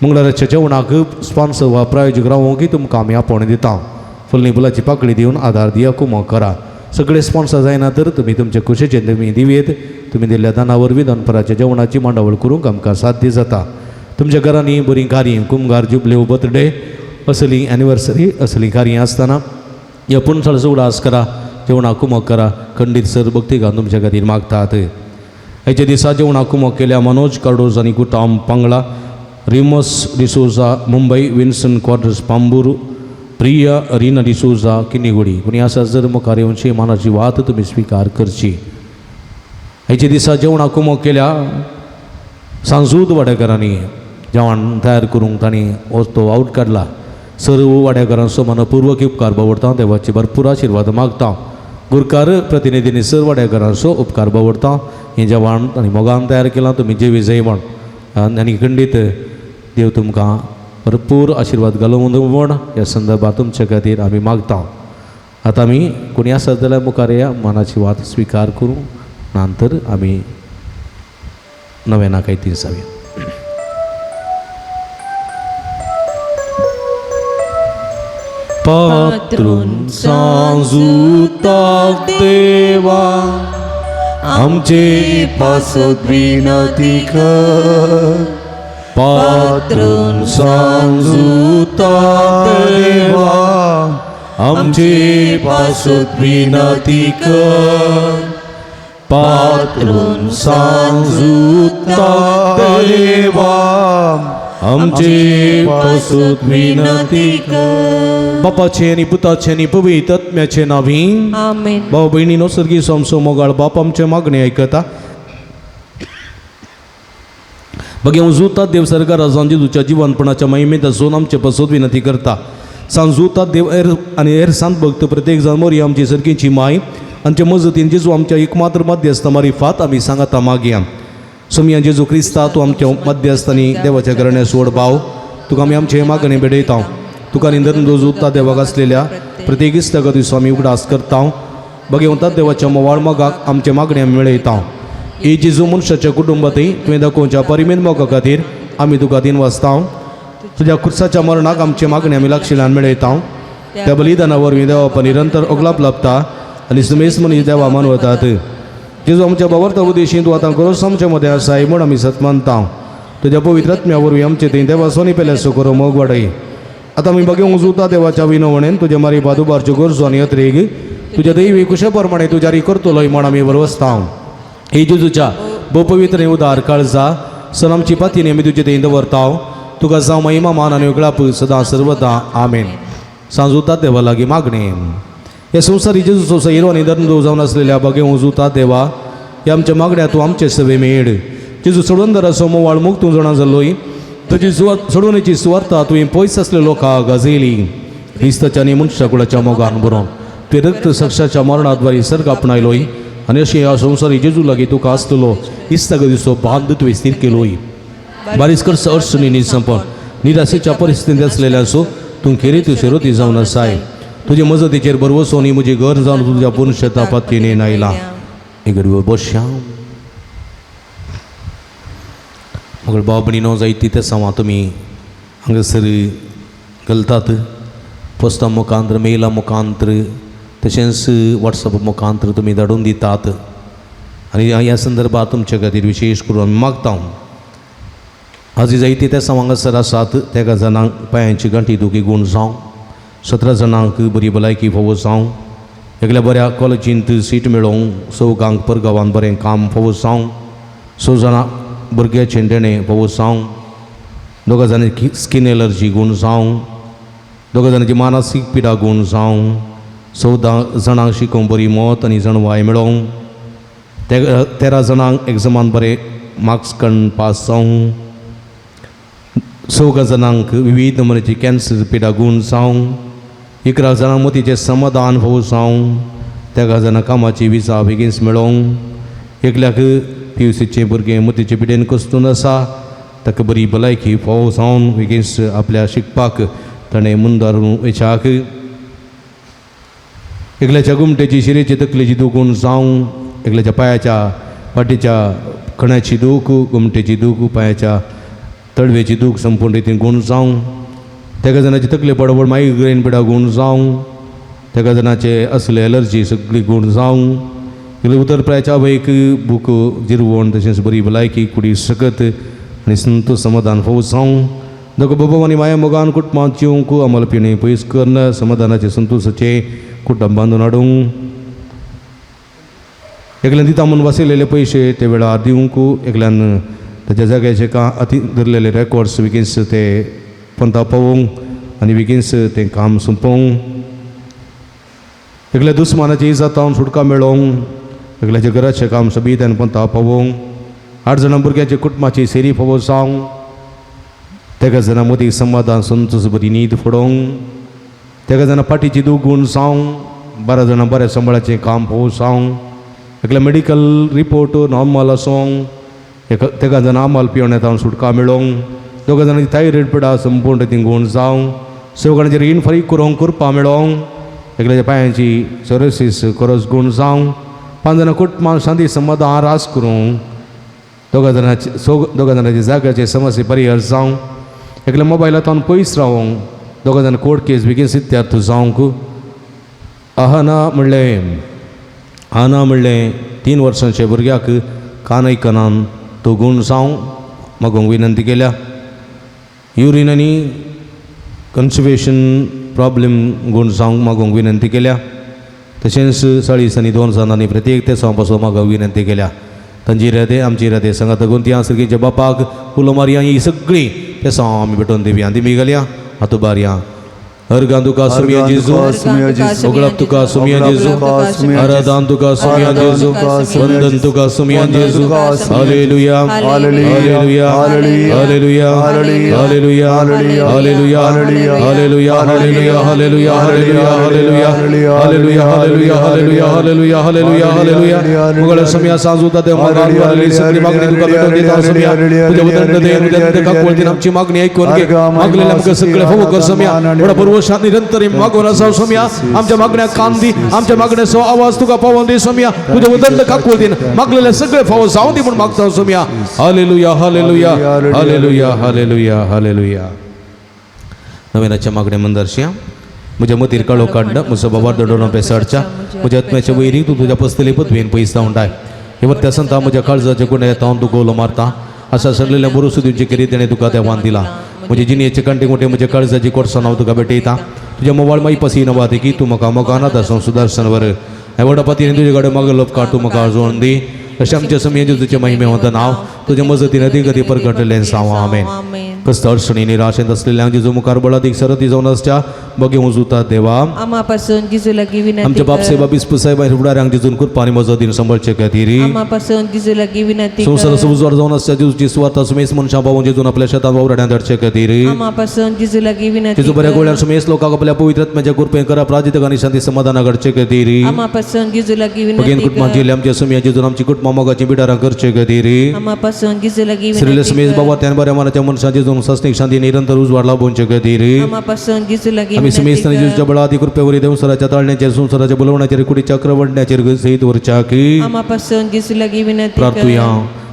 Speaker 2: मंगळाराच्या जेवणाक स्पॉन्सर वा प्रायोजक रावोंक तुमकां आमी आपोवणें दिता. फुलनी फुलाची पाकळी दिवन आदार दिया कुमक करा. सगळे स्पॉन्सर जायना तर तुमी तुमचे खुशेचे तुमी दिवयेत. तुमी दिल्ल्या दाना वरवीं दनपराच्या जेवणाची मांडावळ करूंक आमकां साध्य जाता. तुमच्या घरांनी बरीं कार्यां कुमगार जुबल्यो बर्थडे असली एनिवर्सरी असली कार्यां आसतना ह्या पुनसाळचो उडास करा. जेवणाक कुमक करा. खंडीत सर भक्तिगान तुमच्या खातीर मागतात. हेच्या दिसा जेवणाक कुमक केल्या मनोज कार्डोज आनी कुटाम पांगळा, रिमस डिसोजा मुंबय, विन्सन क्वाड्रस पांबूर, प्रिया रिना डिसोजा किन्नीगुडी. कोणी आसा जर मुखार येवची मानाची वात तुमी स्विकार करची. हेच्या दिसा जेवणाक कुमक केल्या सांजूद वाड्याकारांनी जेवण तयार करूंक तांणी तो आवट काडला. सर्व वाड्याकारांचो मनपूर्वक उपकार बावडता. देवाचे भरपूर आशिर्वाद मागता. गुरकार प्रतिनिधींनी सर्व वाड्याकारांचो उपकार बावडता. हें जेवण आनी मोगान तयार केलां. तुमी जेवी जेवण आनी खंडीत देव तुमकां भरपूर आशिर्वाद घालून म्हण ह्या संदर्भात तुमचे खातीर आमी मागता. आतां आमी कोणी आसत जाल्यार मुखार या मनाची वात स्विकार करूं नंतर आमी नव्याना काही ती जावया. पात्रून सांजूताक देवा आमचे
Speaker 1: पासत विनती कर.
Speaker 2: पात्रून सांजूताक देवा आमचे पासत विनती कर. पात्रून सांजूताक देवा आमचे पासत विनती कर. बापाचे आनी पुताचे आनी पवित्र आत्म्याचे नांवी
Speaker 4: आमेन.
Speaker 2: भाव भयणीनो सर्गी सोमसो मोगाळ बाप आमचे मागणे आयकता. बगे उजूता देव सरकार जेजूच्या जिवनपणाच्या महिमेंत आसून आमचे पासत विनंती करता. सांजूता देव एर आनी हेर सांत भक्त प्रत्येक जाण मोरी आमची सर्गीची माय आमचे मजतीन जेजू आमच्या एकमात्र मध्यस्थ मारिफात आमी सांगाता मागया. सोमिया जेजू क्रिस्ता तूं आमच्या मध्यस्थ आनी देवाच्या घराण्या सोड भाव तुका आमी आमचे मागणे भेटयता. तुका निंदन रोजुता देवाक आसलेल्या प्रत्येक इश्टागती स्वामी उगडास करता. बगे वतात देवाच्या मोवाळ मोगाक आमचे मागणे आमी मेळयता. ए जेजू मनशाच्या कुटुंबातय तुवें दाखोवच्या परिमेन मोगा खातीर आमी तुका दिन वाचता. तुज्या खुर्साच्या मरणाक आमचे मागणे आमी लागशिल्ल्यान मेळयता. त्या बलिदाना वरवीं देवा निरंतर ओगलाप लाभता आनी सुमेस मनीस देवा मानवतात. जेजू आमच्या बावर्ता उदेशीं तूं आतां खरोच आमच्या मदें आसाय म्हूण आमी सत मानता. तुज्या पवित्र आत्म्या वरवीं आमचे थंय देवा सोनी पेल्यासो करो मोग वाडय. आतां आमी बगे उजूता देवाच्या विनवणेन तुज्या मारी बादुबारच्यो गरजो आनी अत्रेग तुज्या दैवी कुशे प्रमाणे तूं जारी करतलोय म्हूण आमी बरवसता. हे जेजूच्या भोवपवित्र आनी उदार काळजा सण आमची पातीन आमी तुजे थंय दवरता. तुका जावं महिमा मान आनी उगळाप सदां सर्वदा. आमेन. सांजूता देवा लागीं मागणें. ह्या संवसारी जेजूचो सैरो आनी धर्मदो जावन आसलेल्या बगे उजूता देवा ह्या आमच्या मागण्या तूं आमचे सवे मेळ. जेजू सोडवंदराचो मोवाळ मुक्त तूं जाणा जालोय. तुजी सोडवणेची सुवार्ता तुवें पयस आसले लोकांक गाजयली. क्रिस्ताच्या आनी मनशाकुळाच्या मोगान बरोवन तुवें रक्त सक्षाच्या मरणाद्वारे सर्ग आपणायलोय आनी अशें ह्या संवसारी जेजू लागीं तुका आसतलो इस्तागतीचो बांद तुवें स्थीर केलोय. बारीस करस अडचणींनी संपन निराशेच्या परिस्थितींत आसलेल्यांचो तूं खेरीत शिरोती जावन आसाय. तुजे मजतीचेर भरवसो आनी म्हजी घर जावन तुज्या पूर्ण शेता पातीने आयला. एक बसया मगळ भाव भयणीनो जायती ते सांवा तुमी हांगासर घालतात पोस्टा मुखांत्र मेला मुखांत्र तशेंच वॉट्सॅप मुखांत्र तुमी धाडून दितात आनी ह्या संदर्भात तुमचे खातीर विशेश करून आमी मागता. आजी जायती ते सांव हांगासर आसात तेगा जाणांक पांयांची गांठी दुखी गूण जावं, 17 जाणांक बरी भलायकी फावो जावं, एकल्या बऱ्या कॉलेजींत सीट मेळोवंक, चवगांक परगांवान बरें काम फावो जावं, 6 जाणां भुरग्याचें देणें फावो जावं, 2 जाणांची स्कीन एलर्जी गूण जावं, 2 जाणांची मानसीक पिडा गूण जावं, 14 जाणांक शिकोवंक बरी मत आनी जाणवाय मेळोवंक, 13 जाणांक एग्जामान बरे मार्क्स काडून पास जावं, 4 जाणांक विविध नमुन्याची कॅन्सर पिडा गूण जावं, 11 जाणांक मतीचें समाधान फावो जावं, 13 जाणां कामाची विजा बेगीनच मेळोवंक, एकल्याक पिवसीचें भुरगें मतीचे पिडेन कस्तून आसा ताका बरी भलायकी फावो जावन बेगीनच आपल्या शिकपाक ताणें मुंदारून वयच्याक, एकल्याच्या गुमटेची शिरेची तकलेची दुखून जावं, एकल्याच्या पायाच्या फाटीच्या कण्याची दूख, गुमटेची दूख, पायाच्या तळवेची दूख संपूर्ण रितीन गुण जावं. तेका जाणाची तकले पडवळ मायग्रेन पिडा गुण जावं. तेका जाणाचे असले एलर्जी सगळी गुण जावं. इतले उतर प्रायच्या आवयक भूक जिरवण तशेंच बरी भलायकी कुडी सकत आनी संतोष समाधान फावो जावं. दोग बाबा आनी माया मोगान कुटुंबांत जिवंक अमल पिणे पयस करून समाधानाचें संतोशाचें कुटुंब बांदून हाडूंक. एकल्यान दिता म्हूण वासयलेले पयशे ते वेळार दिवंक, एकल्यान ताच्या जाग्याचे का अती धरलेले रेकॉर्ड्स बेगीनच ते पंता पावोवंक आनी बेगीनच तें काम सोंपोवंक. एकल्या दुस्मानाची इजातावन सुटका मेळोवंक, एकल्याच्या घराचें काम सबीत आनी पंता पावोवंक. 8 जाणां भुरग्यांच्या कुटुंबाची सेरी फावो जावंक. तेगा जाणां मदीं समाधान संतोष बरी न्हीद फडोवंक. तेगा जाणां पाटीची दूख गुण जावंक. 12 जाणां बऱ्या सांबाळाचें काम फावो जावंक. एकल्या मेडिकल रिपोर्ट नॉर्मल आसूंक. एका तेगा जाणां आमाल पिवण येता सुटका मेळोवंक. दोगा जाणांची थायरॉयड पिडा संपूर्ण ती गुण जावंक. सगळ्यांचेर जाणांचेर रीण फारीक करूंक करपा मेळोवंक. एकल्याच्या पांयांची सोरोसीस करस गुण जावंक. 5 जाणां कुटुंबान शांती समाधान रास करूंक. दोगा जाणांची दोगा जाणांची जाग्याचे समस्ये परिहार जावंक. एकल्या मोबायलांतल्यान पयस रावोंक. दोगा जाणां कोर्ट केस बेगीन सिद्ध्यार्थ जावंक. आहाना म्हणलें, आना म्हणलें 3 वर्सांच्या भुरग्याक कान आयकनान तो गुण जावंक मागूंक विनंती केल्या. युरीन आनी कन्सिवेशन प्रॉब्लेम गुण जावंक मागूंक विनंती केल्या. तशेंच 40 आनी 2 जाणांनी प्रत्येक ते पासून मागूंक विनंती केल्या. तांची इरादे आमची इरादे सांगात गुंतया सर्गीच्या बापाक उलो मारया. ही सगळीं तेसांव आमी भेटोवन दिवया. दिमी घालया हातू बारया. अर्गां तुका सुमिया जेजू, ओगळप तुका सुमिया जेजू, आराधन तुका सुमिया जेजू, वंदन तुका सुमिया जेजू. Hallelujah, hallelujah, hallelujah, hallelujah, hallelujah, hallelujah, hallelujah, hallelujah, hallelujah, hallelujah, hallelujah, hallelujah, hallelujah, hallelujah, hallelujah. मुगळ सुमिया सांजूता देव मागणी सगळी मागणी तुका भेटून दिता सुमिया. तुझ्या उदंड दयेन काकवळतीन आमची मागणी ऐकून घे. मागलेले आमकां सगळे फावो कर सुमिया. व्हडा पुरवशात निरंतर मागून आसा सोम्या. आमच्या मागण्या कान दी, आमच्या मागण्याचो आवाज तुका पावोवन दी सोम्या. तुझ्या उदंड काकवळतीन मागलेले सगळे फावो जावं दी म्हूण मागता Saumya. Hallelujah, hallelujah, hallelujah, hallelujah, hallelujah. नव्याच्या मागण्या मंदरशिया. म्हज्या मतीर काळो काडणं म्हजो बाबा दडोनो पेसाडच्या म्हज्या आत्म्याच्या वैरीक तूं तुज्या पसतली पदवेन पयस जावन डाय. हे वरत्या संता म्हज्या काळजाच्या गुण्या हांव तुका उलो मारता. आसा सरलेल्या बरोसो दिवचे केरी तेणें तुका देवान दिला. म्हजे जिणेचे कांटे मोठे म्हज्या काळजाची कोडसाण हांव तुका भेटयता. तुज्या मोबायल माई पसी नवा की तूं म्हाका मोगान आसा सुदर्शन वर व्हडा पतीन तुजे कडेन मागलो उपकार तूं म्हाका जोडून दी. अशें आमच्या समय तुजें महिमे वता नांव तुज्या मजतीन अदी परगटलें साव. आमेन. कस्त अडचणी निराशेंत असलेल्यांक जेजू मुखार बळादीक सरती जावन आसच्या बगे उजुता देवा.
Speaker 3: आमापासून जेजू लागीं विनंती
Speaker 2: आमच्या बाप
Speaker 3: कर.
Speaker 2: साहेबा बिस्प साहेब आनी फुडाऱ्यांक जेजून कृपा आनी मजतीन सांबाळचे खातीर.
Speaker 3: आमापासून जेजू लागीं विनंती
Speaker 2: संवसाराचो
Speaker 3: कर.
Speaker 2: उजवाड जावन आसच्या जेजूची सुवार्ता सुमेस मनशां पावोवन जेजून आपल्या शेतांत वावराड्यांत धाडचे खातीर.
Speaker 3: आमापासून जेजू लागीं विनंती
Speaker 2: जेजू बऱ्या
Speaker 3: कर.
Speaker 2: गोळ्यान सुमेस लोकांक आपल्या पवित्र आत्म्याच्या कृपेन करा प्राजित आनी शांती समाधाना घडचे खातीर.
Speaker 3: आमापासून जेजू लागीं
Speaker 2: बगेन
Speaker 3: विनंती
Speaker 2: कुटुंबां
Speaker 3: कर.
Speaker 2: जिल्ले आमच्या सुमया जेजून आमची कुटुंबां मोगाची बिडारां करचे खातीर.
Speaker 3: आमापासून जेजू लागीं
Speaker 2: श्रीले
Speaker 3: विनंती
Speaker 2: सुमेस
Speaker 3: कर.
Speaker 2: बाबा त्यान बऱ्या मनाच्या मनशां जेजून सस्नीक शांती निरंतर उजवाड लाभोवचे खातीर.
Speaker 3: आमापासून जेजू लागीं
Speaker 2: आमी
Speaker 3: विनंती
Speaker 2: सुमेस
Speaker 3: कर.
Speaker 2: जेजूच्या बळादी कृपेवरी देवसराच्या ताळण्याचेर संवसाराच्या बोलवण्याचेर कुडीच्या क्रवडण्याचेर सहित वरच्या की.
Speaker 3: आमापासून जेजू लागीं विनंती कर.
Speaker 2: प्रार्थुया.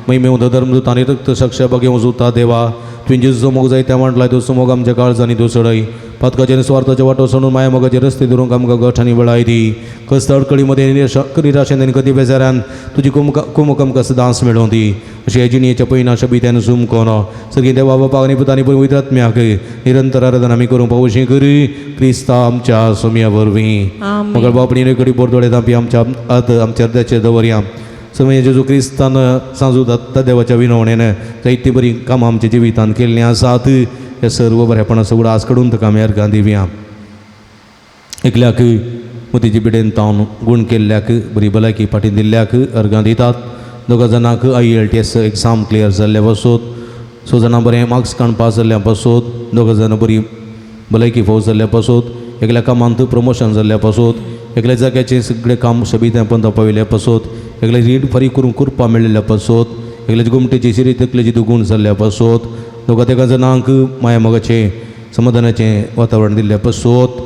Speaker 2: महिमेवंत धर्मदूत आनी रक्त साक्ष बगे उजुता देवा, तुवें जेजूचो मोग जाय त्या मांडलाय तो मोग आमच्या काळजांनी दुसळय. पातकाचे आनी स्वार्थाचे वाटो सोडून माया मोगाचे रस्ते धरूंक आमकां गठ आनी बळाय दी. कस्त अडकळीमध्ये निराशेन आनी कधी बेजारान तुजी कुमक आमकां सदांच मेळोवं दी. अशी ह्या जिणेच्या पयना शबित्यान सूम कोनो सगळीं देवा बापाक आनी पुता आनी पवित्र आत्म्याक निरंतर आराधना आमी करूंक पावशी करी क्रिस्ता आमच्या सोम्या वरवीं.
Speaker 3: आमेन.
Speaker 2: मगळ बापणी कडी बोरदोळे तांपी आमच्या आत आमच्या अर्द्याचे दवरया. समय जेजू क्रिस्तान सांजू दत्ता देवाच्या विनवणेन जायती बरीं कामां आमच्या जिवितांत केल्लीं आसात. हे सर्व बरेपणा सगळं आस कडून ताका आमी अर्गां दिवया. एकल्याक मोतीची बिडेन तावन गूण केल्ल्याक बरी भलायकी फाटीं दिल्ल्याक अर्गां दितात. दोगा जाणांक IELTS exam clear जाल्ल्या पासत, 6 जाणां बरें मार्क्स काडून पास जाल्ल्या पासत, दोगा जाणां बरी भलायकी फावो जाल्ल्या पासत, एकल्या कामांत प्रमोशन जाल्ल्या पासत, एकल्या जाग्याचें सगळें काम सोबीत पंदा पाविल्ल्या पासत, एकल्या रीण फारीक करूंक कृपा मेळिल्ल्या पासत, एकल्याची गोमटेची शिरी तकलेची दुगूण जाल्ल्या पासत, दोगा तेगा जाणांक माया मोगाचें समाधानाचें वातावरण दिल्ल्या पासत,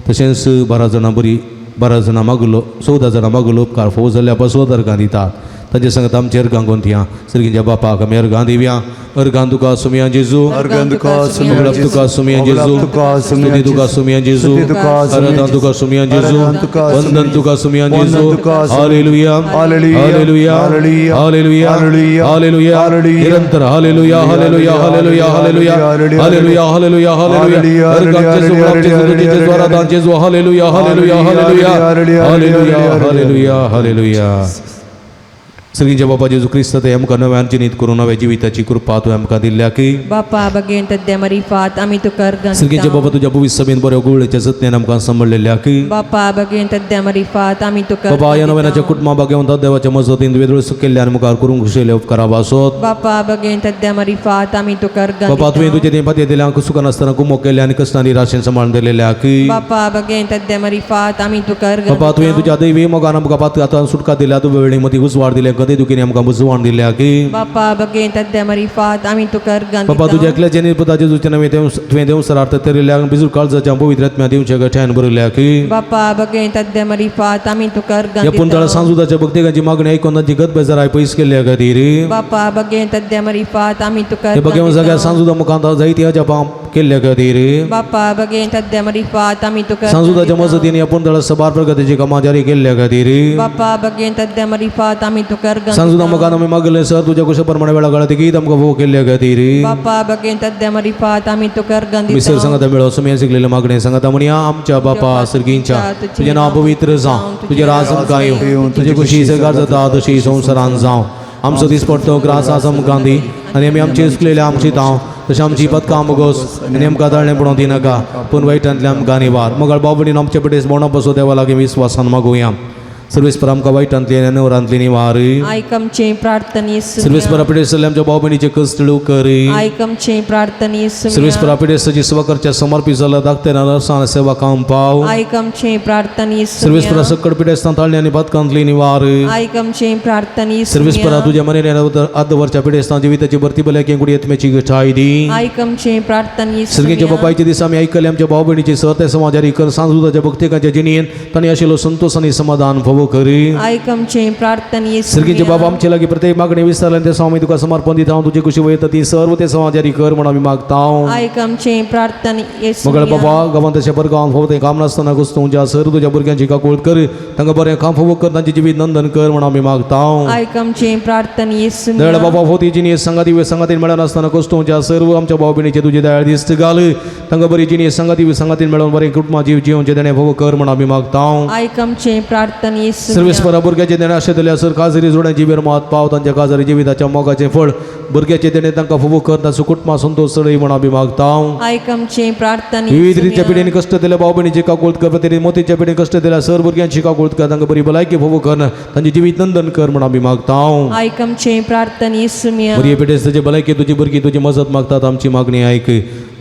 Speaker 2: तशेंच 12 जाणां बरी बारा जाणां मागुलो 14 जाणां मागुलो उपकार फोव जाल्ल्या पासून अर्गां दितात तांचे सांगत आमचे अर्गां गोंतया सर्गींच्या बापाक आमी अर्गां दिवया. अर्गां तुका सुमया जेजू.
Speaker 1: अर्गां तुका सुमया
Speaker 2: मोगलाब तुका सुमया जेजू.
Speaker 1: तुका सुमया
Speaker 2: स्तुती तुका सुमया जेजू.
Speaker 1: स्तुती तुका सुमया
Speaker 2: आराधना तुका सुमया जेजू.
Speaker 1: आराधना तुका
Speaker 2: वंदन तुका सुमया जेजू.
Speaker 1: वंदन तुका Somaiya.
Speaker 2: Hallelujah
Speaker 1: hallelujah.
Speaker 2: Hallelujah
Speaker 1: hallelujah.
Speaker 2: Hallelujah
Speaker 1: hallelujah.
Speaker 2: Hallelujah.
Speaker 1: Hallelujah.
Speaker 2: निरंतर hallelujah hallelujah hallelujah hallelujah
Speaker 1: hallelujah.
Speaker 2: Hallelujah hallelujah hallelujah.
Speaker 1: Hallelujah.
Speaker 2: अर्गां जेजू,
Speaker 1: हालेलुया.
Speaker 2: गुलाब जेजू, तुझे जेजू, आराधना जेजू. Hallelujah hallelujah hallelujah
Speaker 1: hallelujah.
Speaker 2: Hallelujah
Speaker 1: hallelujah.
Speaker 2: Hallelujah hallelujah. सगळींच्या बापा जेजू क्रिस्त ते आमकां नव्यान जिनीत करून नव्या जिविताची कृपा तूं आमकां दिल्या की
Speaker 3: बापा बगेन तद्या मरिफात आमी तुका अर्गां
Speaker 2: सगळींच्या
Speaker 3: दिता.
Speaker 2: बाबा तुज्या भविष्य सभेन बऱ्यो गुळेच्या जतनेन आमकां सांबाळलेल्या की
Speaker 3: बापा बगेन तद्या मरिफात आमी तुका
Speaker 2: बाबा
Speaker 3: अर्गां
Speaker 2: ह्या नव्यानाच्या
Speaker 3: दिता.
Speaker 2: कुटुंबा बागेवन देवाच्या मजतीन वेदळ केल्ल्यान मुखार करूंक खुशेले उपकारा भासोत.
Speaker 3: बापा बगेन तद्या मरिफात आमी तुका अर्गां
Speaker 2: बाबा तुवें
Speaker 3: दिता.
Speaker 2: तुजे तें पातये दिल्या सुखान नासतना गुमो केल्ल्या आनी कश्टांनी राशेन सांबाळून दिलेल्या की
Speaker 3: बापा बगेन तद्या मरिफात आमी तुका अर्गां
Speaker 2: बाबा तुवें
Speaker 3: दिता.
Speaker 2: तुज्या दैवी मोगान आमकां पातकांतल्यान सुटका दिल्या तुवें वेळी मदीं उजवाड दिले गती दुखीन आमकां बुजवाण दिल्या की
Speaker 3: बापा बगेन तद्या मरिफात आमी तुका अर्गां
Speaker 2: बाबा
Speaker 3: दिता.
Speaker 2: तुज्या एकल्याच्या निरपदा जेजूच्या नवे तुवें देवसरार्थ तरिल्ल्या बिजूर काळजाच्या पवित्र आत्म्या दिवच्या गठ्यान बरयल्या की
Speaker 3: बापा बगेन तद्या मरिफात आमी तुका अर्गां
Speaker 2: ह्या पुंतळा
Speaker 3: दिता.
Speaker 2: सांजुदाच्या भक्तिकांची मागणी ऐकून तांची गत बेजाराय पयस केल्ल्या खातीर
Speaker 3: बापा बगेन तद्या मरिफात आमी तुका
Speaker 2: हे
Speaker 3: अर्गां
Speaker 2: बघेवन जाग्यार
Speaker 3: दिता.
Speaker 2: सांजुदा मुखांत जायती अजापां केल्ल्या खातीर
Speaker 3: बापा बगेन तद्या मरिफात आमी तुका अर्गां
Speaker 2: सांजुदाच्या
Speaker 3: दिता.
Speaker 2: मजतीन ह्या पुंतळा सबार प्रगतीची कामां जारी केल्ल्या खातीर
Speaker 3: बापा बगेन तद्या मरिफात आमी तुका अर्गां
Speaker 2: सांजुदा
Speaker 3: दिता.
Speaker 2: मुखान आमी मागले सर तुज्या कुशा प्रमाणे वेळा काळात गीत आमकां फोव केल्ल्या खातीर
Speaker 3: बापा बगेन तद्या मरिफात आमी तुका अर्गां
Speaker 2: मिसर
Speaker 3: दिता.
Speaker 2: सांगता मेळो सुमया शिकलेले मागणे सांगता म्हणया. आमच्या बापा सर्गींच्या तुजें नांव पवित्र जावं, तुजें राज आमकां येवं, तुजे खुशी सरकार जाता तशी संवसारान जावं. आमचो दिसपडतो ग्रास आज आमकां दी आनी आमी आमचे चुकलेले आमची तांव तशें आमची पदकां मुगोस आनी आमकां ताळणें पडोवंक दिनाका पूण वायटांतले आमकां निवार. मगळ बाबडीन आमचे पटेस बोणा बसो देवा लागीं विस्वासान मागुया. सर्वेस्पर आमकां वायटांतली आनी अनवरांतली निवार.
Speaker 3: आयक आमचे प्रार्थने
Speaker 2: सर्वेस्पर पिडेस आमच्या भाव भयणीचे कश्ट कर.
Speaker 3: आयक आमचे प्रार्थने
Speaker 2: सर्वेस्पर पिडेसाची सेवा करच्या समर्पित जाला धाकट्या नर्सान सेवा काम पाव.
Speaker 3: आयक आमचे प्रार्थने
Speaker 2: सर्वेस्परा सकड पिडेस्तां ताळणी आनी पातकांतली निवार.
Speaker 3: आयक आमचे प्रार्थने
Speaker 2: सर्वेस्परा तुज्या मनेन आदवरच्या पिडेस्तां जिविताची भरती भलायकी कुडी आत्म्याची घटाय दी.
Speaker 3: आयक आमचे प्रार्थने
Speaker 2: सर्गीच्या बापायचे दिसा आमी आयकले आमच्या भाव भयणीचे सहते समाजारी कर सांजुदाच्या भक्तिकांच्या जिणेन तांणी आशिल्लो संतोष आनी समाधान फावो करी.
Speaker 3: आयक आमचे प्रार्थने
Speaker 2: सर्गीचे बाबा आमचे लागीं प्रत्येक मागणी विसरले ते स्वामी तुका समर्पण दिता. तुजे कुशी वयता ती सर्व ते समाजारी कर म्हूण आमी मागता.
Speaker 3: आयक आमचे प्रार्थने
Speaker 2: मगळ बाबा गांवांत तशें बरें गांवांत फावो तें काम नासतना गुस्तुंच्या सर तुज्या भुरग्यांची काकूळ कर तांकां बरें काम फावो कर तांचें जिवीत नंदन कर म्हूण आमी मागता.
Speaker 3: आयक आमचे प्रार्थने
Speaker 2: दयाळ बाबा फावो ती जिणी संगाती वे संगातीन मेळनासतना कोस्तुंच्या सर्व आमच्या भाव भयणीचे तुजे दयाळ दिस्त घाल तांकां बरी जिणी संगाती वे संगातीन मेळोवन बरें कुटुंबा जीव जिवचे देणें फावो कर म्हूण आमी मागता.
Speaker 3: आयक आमचे प्रार्थने
Speaker 2: सर्वेस्परा भुरग्याचे देणें अशें दिलें सर काजरी जोड्यांची बेरमात पाव तांच्या काजरी जिविताच्या मोगाचें फळ भुरग्याचे देणें तांकां फावो कर तांचो कुटुंबा संतोष चडय म्हूण आमी मागता.
Speaker 3: आयक आमचे प्रार्थने
Speaker 2: विविध रितीच्या पिढीन कश्ट दिल्या भाव भयणीची काकूळ कर तरी मोतीच्या पिढीन कश्ट दिल्या सर भुरग्यांची काकूळ कर तांकां बरी भलायकी फावो कर तांचें जिवीत नंदन कर म्हूण आमी मागता.
Speaker 3: आयक आमचे प्रार्थने
Speaker 2: बरी पिढेस तुजी भलायकी तुजी भुरगीं तुजी मजत मागतात आमची मागणी आयक.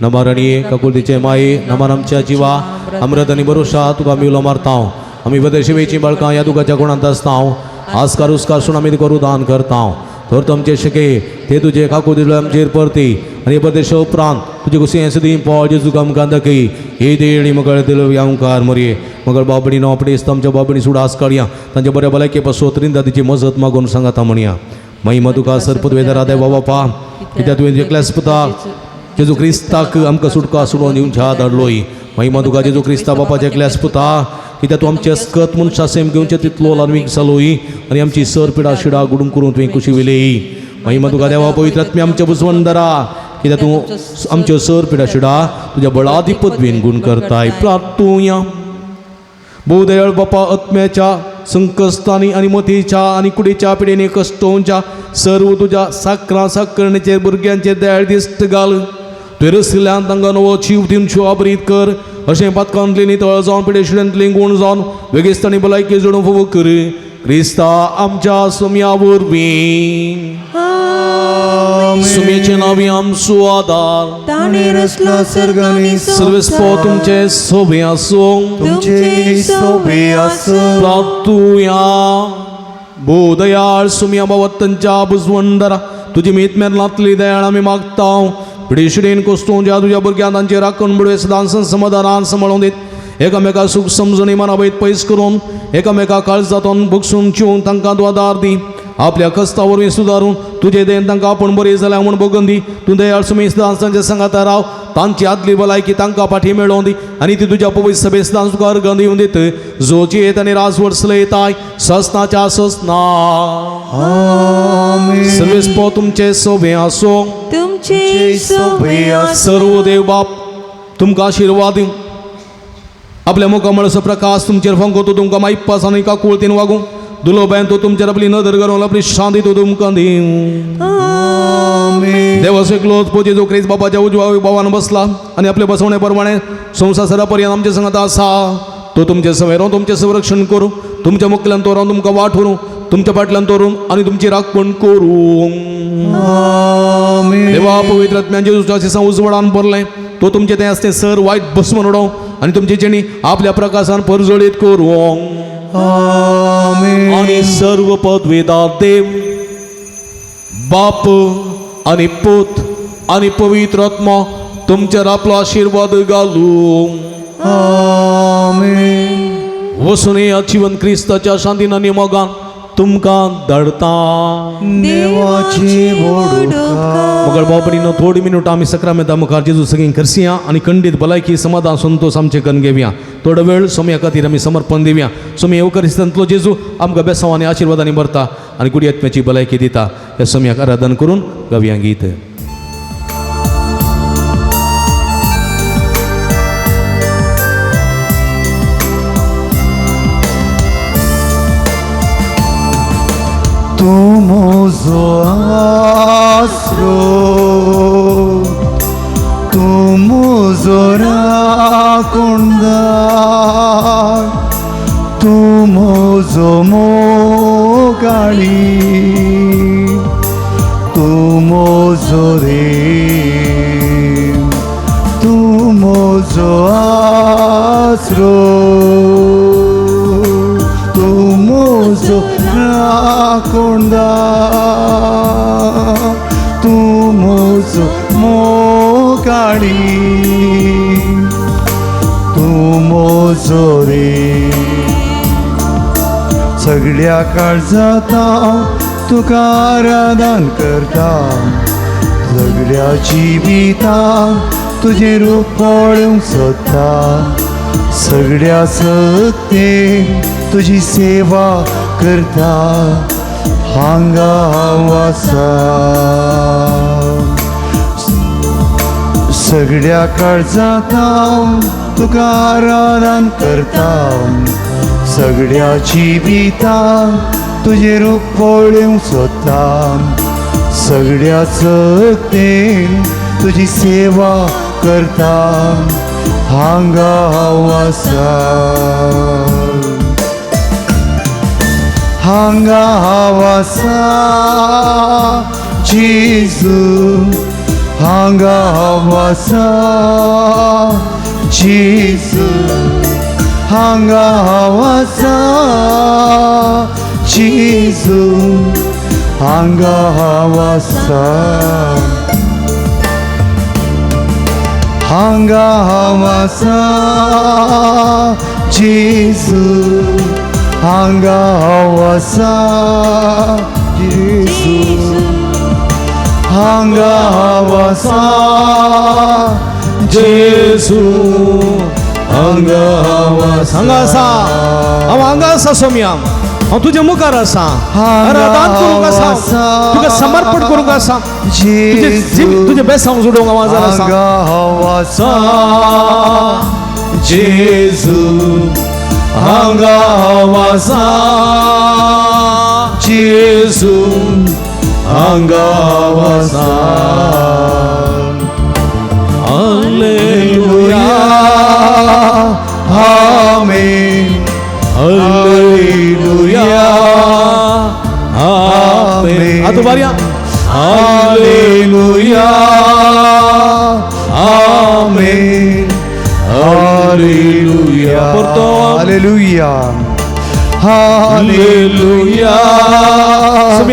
Speaker 2: नमारणी काकुळतीचे माये नमान आमच्या जिवा अमृत आनी भरोशा तुका आमी उलो मारता. आमी बदशिवेची बाळकां ह्या दुखाच्या गुणांत आसता आस्कार उस्कार सून आमी करू दान करता. तर तुमचे शके ते तुजे काकुळतीचो आमचेर परती आनी परदेशा उपरांत तुजे कुशी सुदी पळ जेजू आमकां दाखय हे देणी मगळ दिलो आमकार मरये मगळ बाबणी नो आपणेस आमच्या बाबणी सुडास काडया तांच्या बऱ्या भलायके पासून त्रिंदादीची मजत मागून सांगाता म्हणया. महिमा तुका सरपत वेदरा देवा बापा कित्याक तुवें एकल्याच पुता जेजू क्रिस्ताक आमकां सुटका सोडोवन दिवच्या धाडलोय. महिमा तुका जेजू क्रिस्ता बापाच्या एकल्याच पुता कित्याक तूं आमचे अस्कत मनशा सेम घेवचे तितलो लानवीक जालोय आनी आमची सर पिडा शिडा गुडून करून तुवें कुशी विलेय. महिमा तुका देवा पवित्र आत्म्या आमच्या बुजवंदरा कित्याक तूं आमच्यो सर पिडा शिडा तुज्या बळादी पदवीन गुण करताय. प्रार्थुया. भोवदयाळ बापा आत्म्याच्या संकश्टांनी आनी मतीच्या आनी कुडीच्या पिडेनी कश्टोंच्या सर्व तुज्या साकरां साकरणेचेर भुरग्यांचेर दयाळ दिश्ट घाल. तुवें रसिल्ल्यान तांकां नवो जीव दिवच्यो आबरीत कर अशें पातकांतली नितळ जावन पिडेशिड्यांतली गुण जावन वेगेस्तांनी भलायकी जोडून फावो कर क्रिस्ता आमच्या सुम्या वरवीं. सुम्येचे नांवी आमचो आदार
Speaker 3: ताणे
Speaker 1: रचला सर्गानी
Speaker 2: सर्वेस्पो तुमचे सोबे आसूं.
Speaker 1: तुमचे सोबे आसूं.
Speaker 2: प्रार्थुया. भोवदयाळ सुम्या बाबा बुजवंदरा तुजी मीत मेरलांतली दयाळ आमी मागता. पिडेशिडेन कोस्तूं ज्या तुज्या भुरग्यां तांचे राखण बुडवे सदां समाधानान सांबाळून दीत. एकामेका सूख समजणी मनावयत पयस करून एकामेका काळजातून बगसून चिवून तांकां तूं आदार दी. आपल्या कस्ता वरवीं सुदारून तुजे देन तांकां आपूण बरी जाल्या म्हूण बगून दी. तूं दयाळ सुमी सदांच तांच्या सांगाता राव, तांची आदली भलायकी तांकां फाटी मेळोवन दी आनी ती तुज्या पवित्र सभेत सदांच तुका अर्गां दिवन दित, जो जियेत आनी राजवट चलयताय ससनाच्या ससना. सर्वेस्पो तुमचे सोबे आसो.
Speaker 3: तुमचे सोबे आसो.
Speaker 2: सर्व देव बाप तुमकां आशिर्वाद दिवं. आपल्या मुखामळाचो प्रकाश तुमचेर फांको, तो तुमकां मायपास आनी काकुळतीन वागूं. दुलोबायन तो तुमचेर आपली नदर घालून आपली शांती तो तुमकां दिवं. देवाचो एकलोच पूत जेजू क्रिस्त बापाच्या उजव्या भावान बसला आनी आपल्या बसवणे प्रमाणे संवसारा पर्यंत आमच्या संगात आसा. तो तुमचे सवेरो तुमचें संरक्षण करूं, तुमच्या मुखल्यान तो रावन तुमकां वाट व्हरूं, तुमच्या फाटल्यान दवरून आनी तुमची राखण करूं. देवा पवित्र आत्म्यान जेजूच्या आशिसान उजवाडान भरलें, तो तुमचें तें आसतें सर वायट भस्म उडोवं आनी तुमची जिणी आपल्या प्रकाशान परजळीत करूं. आनी सर्व पदवेदार देव बाप आनी पूत आनी पवित्र आत्मा तुमचेर आपलो आशिर्वाद घालूं. वसून ह्या जिवन क्रिस्ताच्या शांतीन आनी मोगान तुमकां धाडता.
Speaker 1: देवाची
Speaker 2: मगर भाव भयणीनो, थोडी मिनुटां आमी सक्रामेंता मुखार जेजू सगळीं करसिया आनी खंडीत भलायकी समाधान संतोष आमचे करून घेवया. थोडो वेळ सोम्या खातीर आमी समर्पण दिवया. सोमी येवकरिस्तांतलो जेजू आमकां बेसांव आनी आशिर्वादांनी भरता आनी गुडी आत्म्याची भलायकी दिता. ह्या सोम्याक आराधन करून गावया गीत.
Speaker 1: तूं म्हजो आसरो, तूं म्हजो राखणदार, तूं म्हजो मोगाळी, तूं म्हजो देव, तूं म्हजो आसरो, तूं म्हजो राखणदार, तूं म्हजो मोगाळी, तूं म्हजो देव. सगळ्या काळजांत हांव तुका आराधन करता, सगळ्या जिवितांत तुजें रूप पळोवंक सोदता, सगळ्या सत्तेन तुजी सेवा करता, हांगा हांव आसा. सगळ्या काळजांत हांव तुका आराधन करता, सगळ्या जिवितांत तुजें रूप पळोवंक सोदता, सगळ्या सत्तेन तुजी सेवा करता, हांगा हांव आसा. हांगा हांव आसा जेजू, हांगा हांव आसा जेजू, हांगा हांव आसा जेजू, हांगा हांव आसा. हांगा हांव आसा जेजू, हांगा हांव आसा जेजू, हांगा हांव आसा
Speaker 2: जेजू, हांगा हांव आसा. हांगा आसा हांव, हांगा आसा सोम्या, हांव तुज्या मुखार आसा. आराधन करूंक आसा, तुका समर्पण करूंक आसा, तुजें बेसांव जोडूंक हांव आजार आसा.
Speaker 1: हांगा हांव आसा
Speaker 2: जेजू, हांगा हांव आसा जेजू, हांगा हांव आसा. हालेलुया,
Speaker 1: आमेन,
Speaker 2: हालेलुया, आमेन. आतां बारया. हालेलुया,
Speaker 1: आमेन,
Speaker 2: हालेलुया. परतो.
Speaker 1: Hallelujah, hallelujah.
Speaker 2: सगळी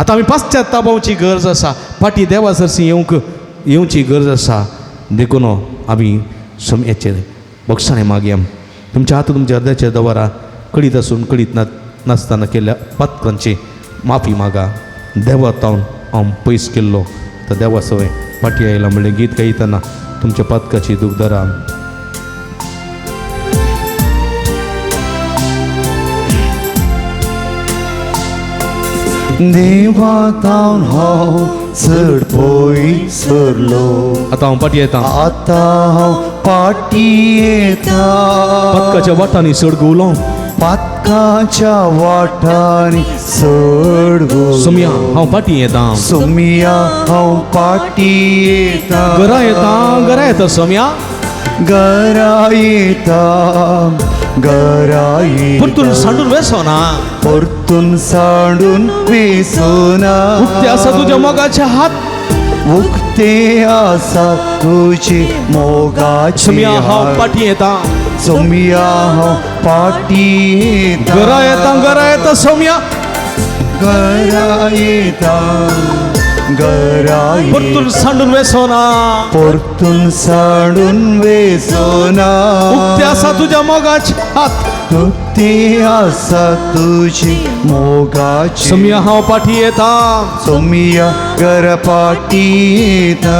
Speaker 2: आतां आमी पाश्चात्तापावची गरज आसा, फाटीं देवा सरशी येवंक येवची गरज आसा. देखून आमी सोमयाचेर बक्षाणे मागया. तुमच्या हात तुमच्या अर्द्याचेर दवरा. कळीत आसून कळीत नासतना केल्ल्या पातकांची माफी मागा. देवा तावन हांव पयस केल्लो तर देवा सवय फाटीं आयला म्हणलें गीत गायतना तुमच्या पातकाची दूख धरा.
Speaker 1: देवा तावन हांव चड पयस सरलो,
Speaker 2: आतां हांव फाटीं येता,
Speaker 1: आतां हांव फाटीं येता.
Speaker 2: पातकाच्या वाटांनी चड घुंवलो,
Speaker 1: पातकाच्या वाटांनी चड घुंवलो.
Speaker 2: सोमया हांव फाटीं येता,
Speaker 1: सोमया हांव फाटीं येता.
Speaker 2: घरा येता, घरा येता सोमया,
Speaker 1: घरा येता, घरा येता.
Speaker 2: परतून सांडून वेसोना,
Speaker 1: परतून सांडून वेसोना.
Speaker 2: उक्ते आसा तुज्या मोगाचे हात,
Speaker 1: उक्ते आसा तुजे मोगाचे.
Speaker 2: सोमया हांव फाटीं येता,
Speaker 1: सोमया हांव फाटीं येता.
Speaker 2: घरा येता, घरा येता सोमया,
Speaker 1: घरा येता, घरा येता.
Speaker 2: परतून सांडून वेसोना,
Speaker 1: परतून सांडून वेसोना.
Speaker 2: उक्ते आसा तुज्या मोगाचे हात,
Speaker 1: उक्ते आसा तुजे मोगाचे.
Speaker 2: सोमया हांव फाटीं येता,
Speaker 1: सोमया घरा फाटीं येता.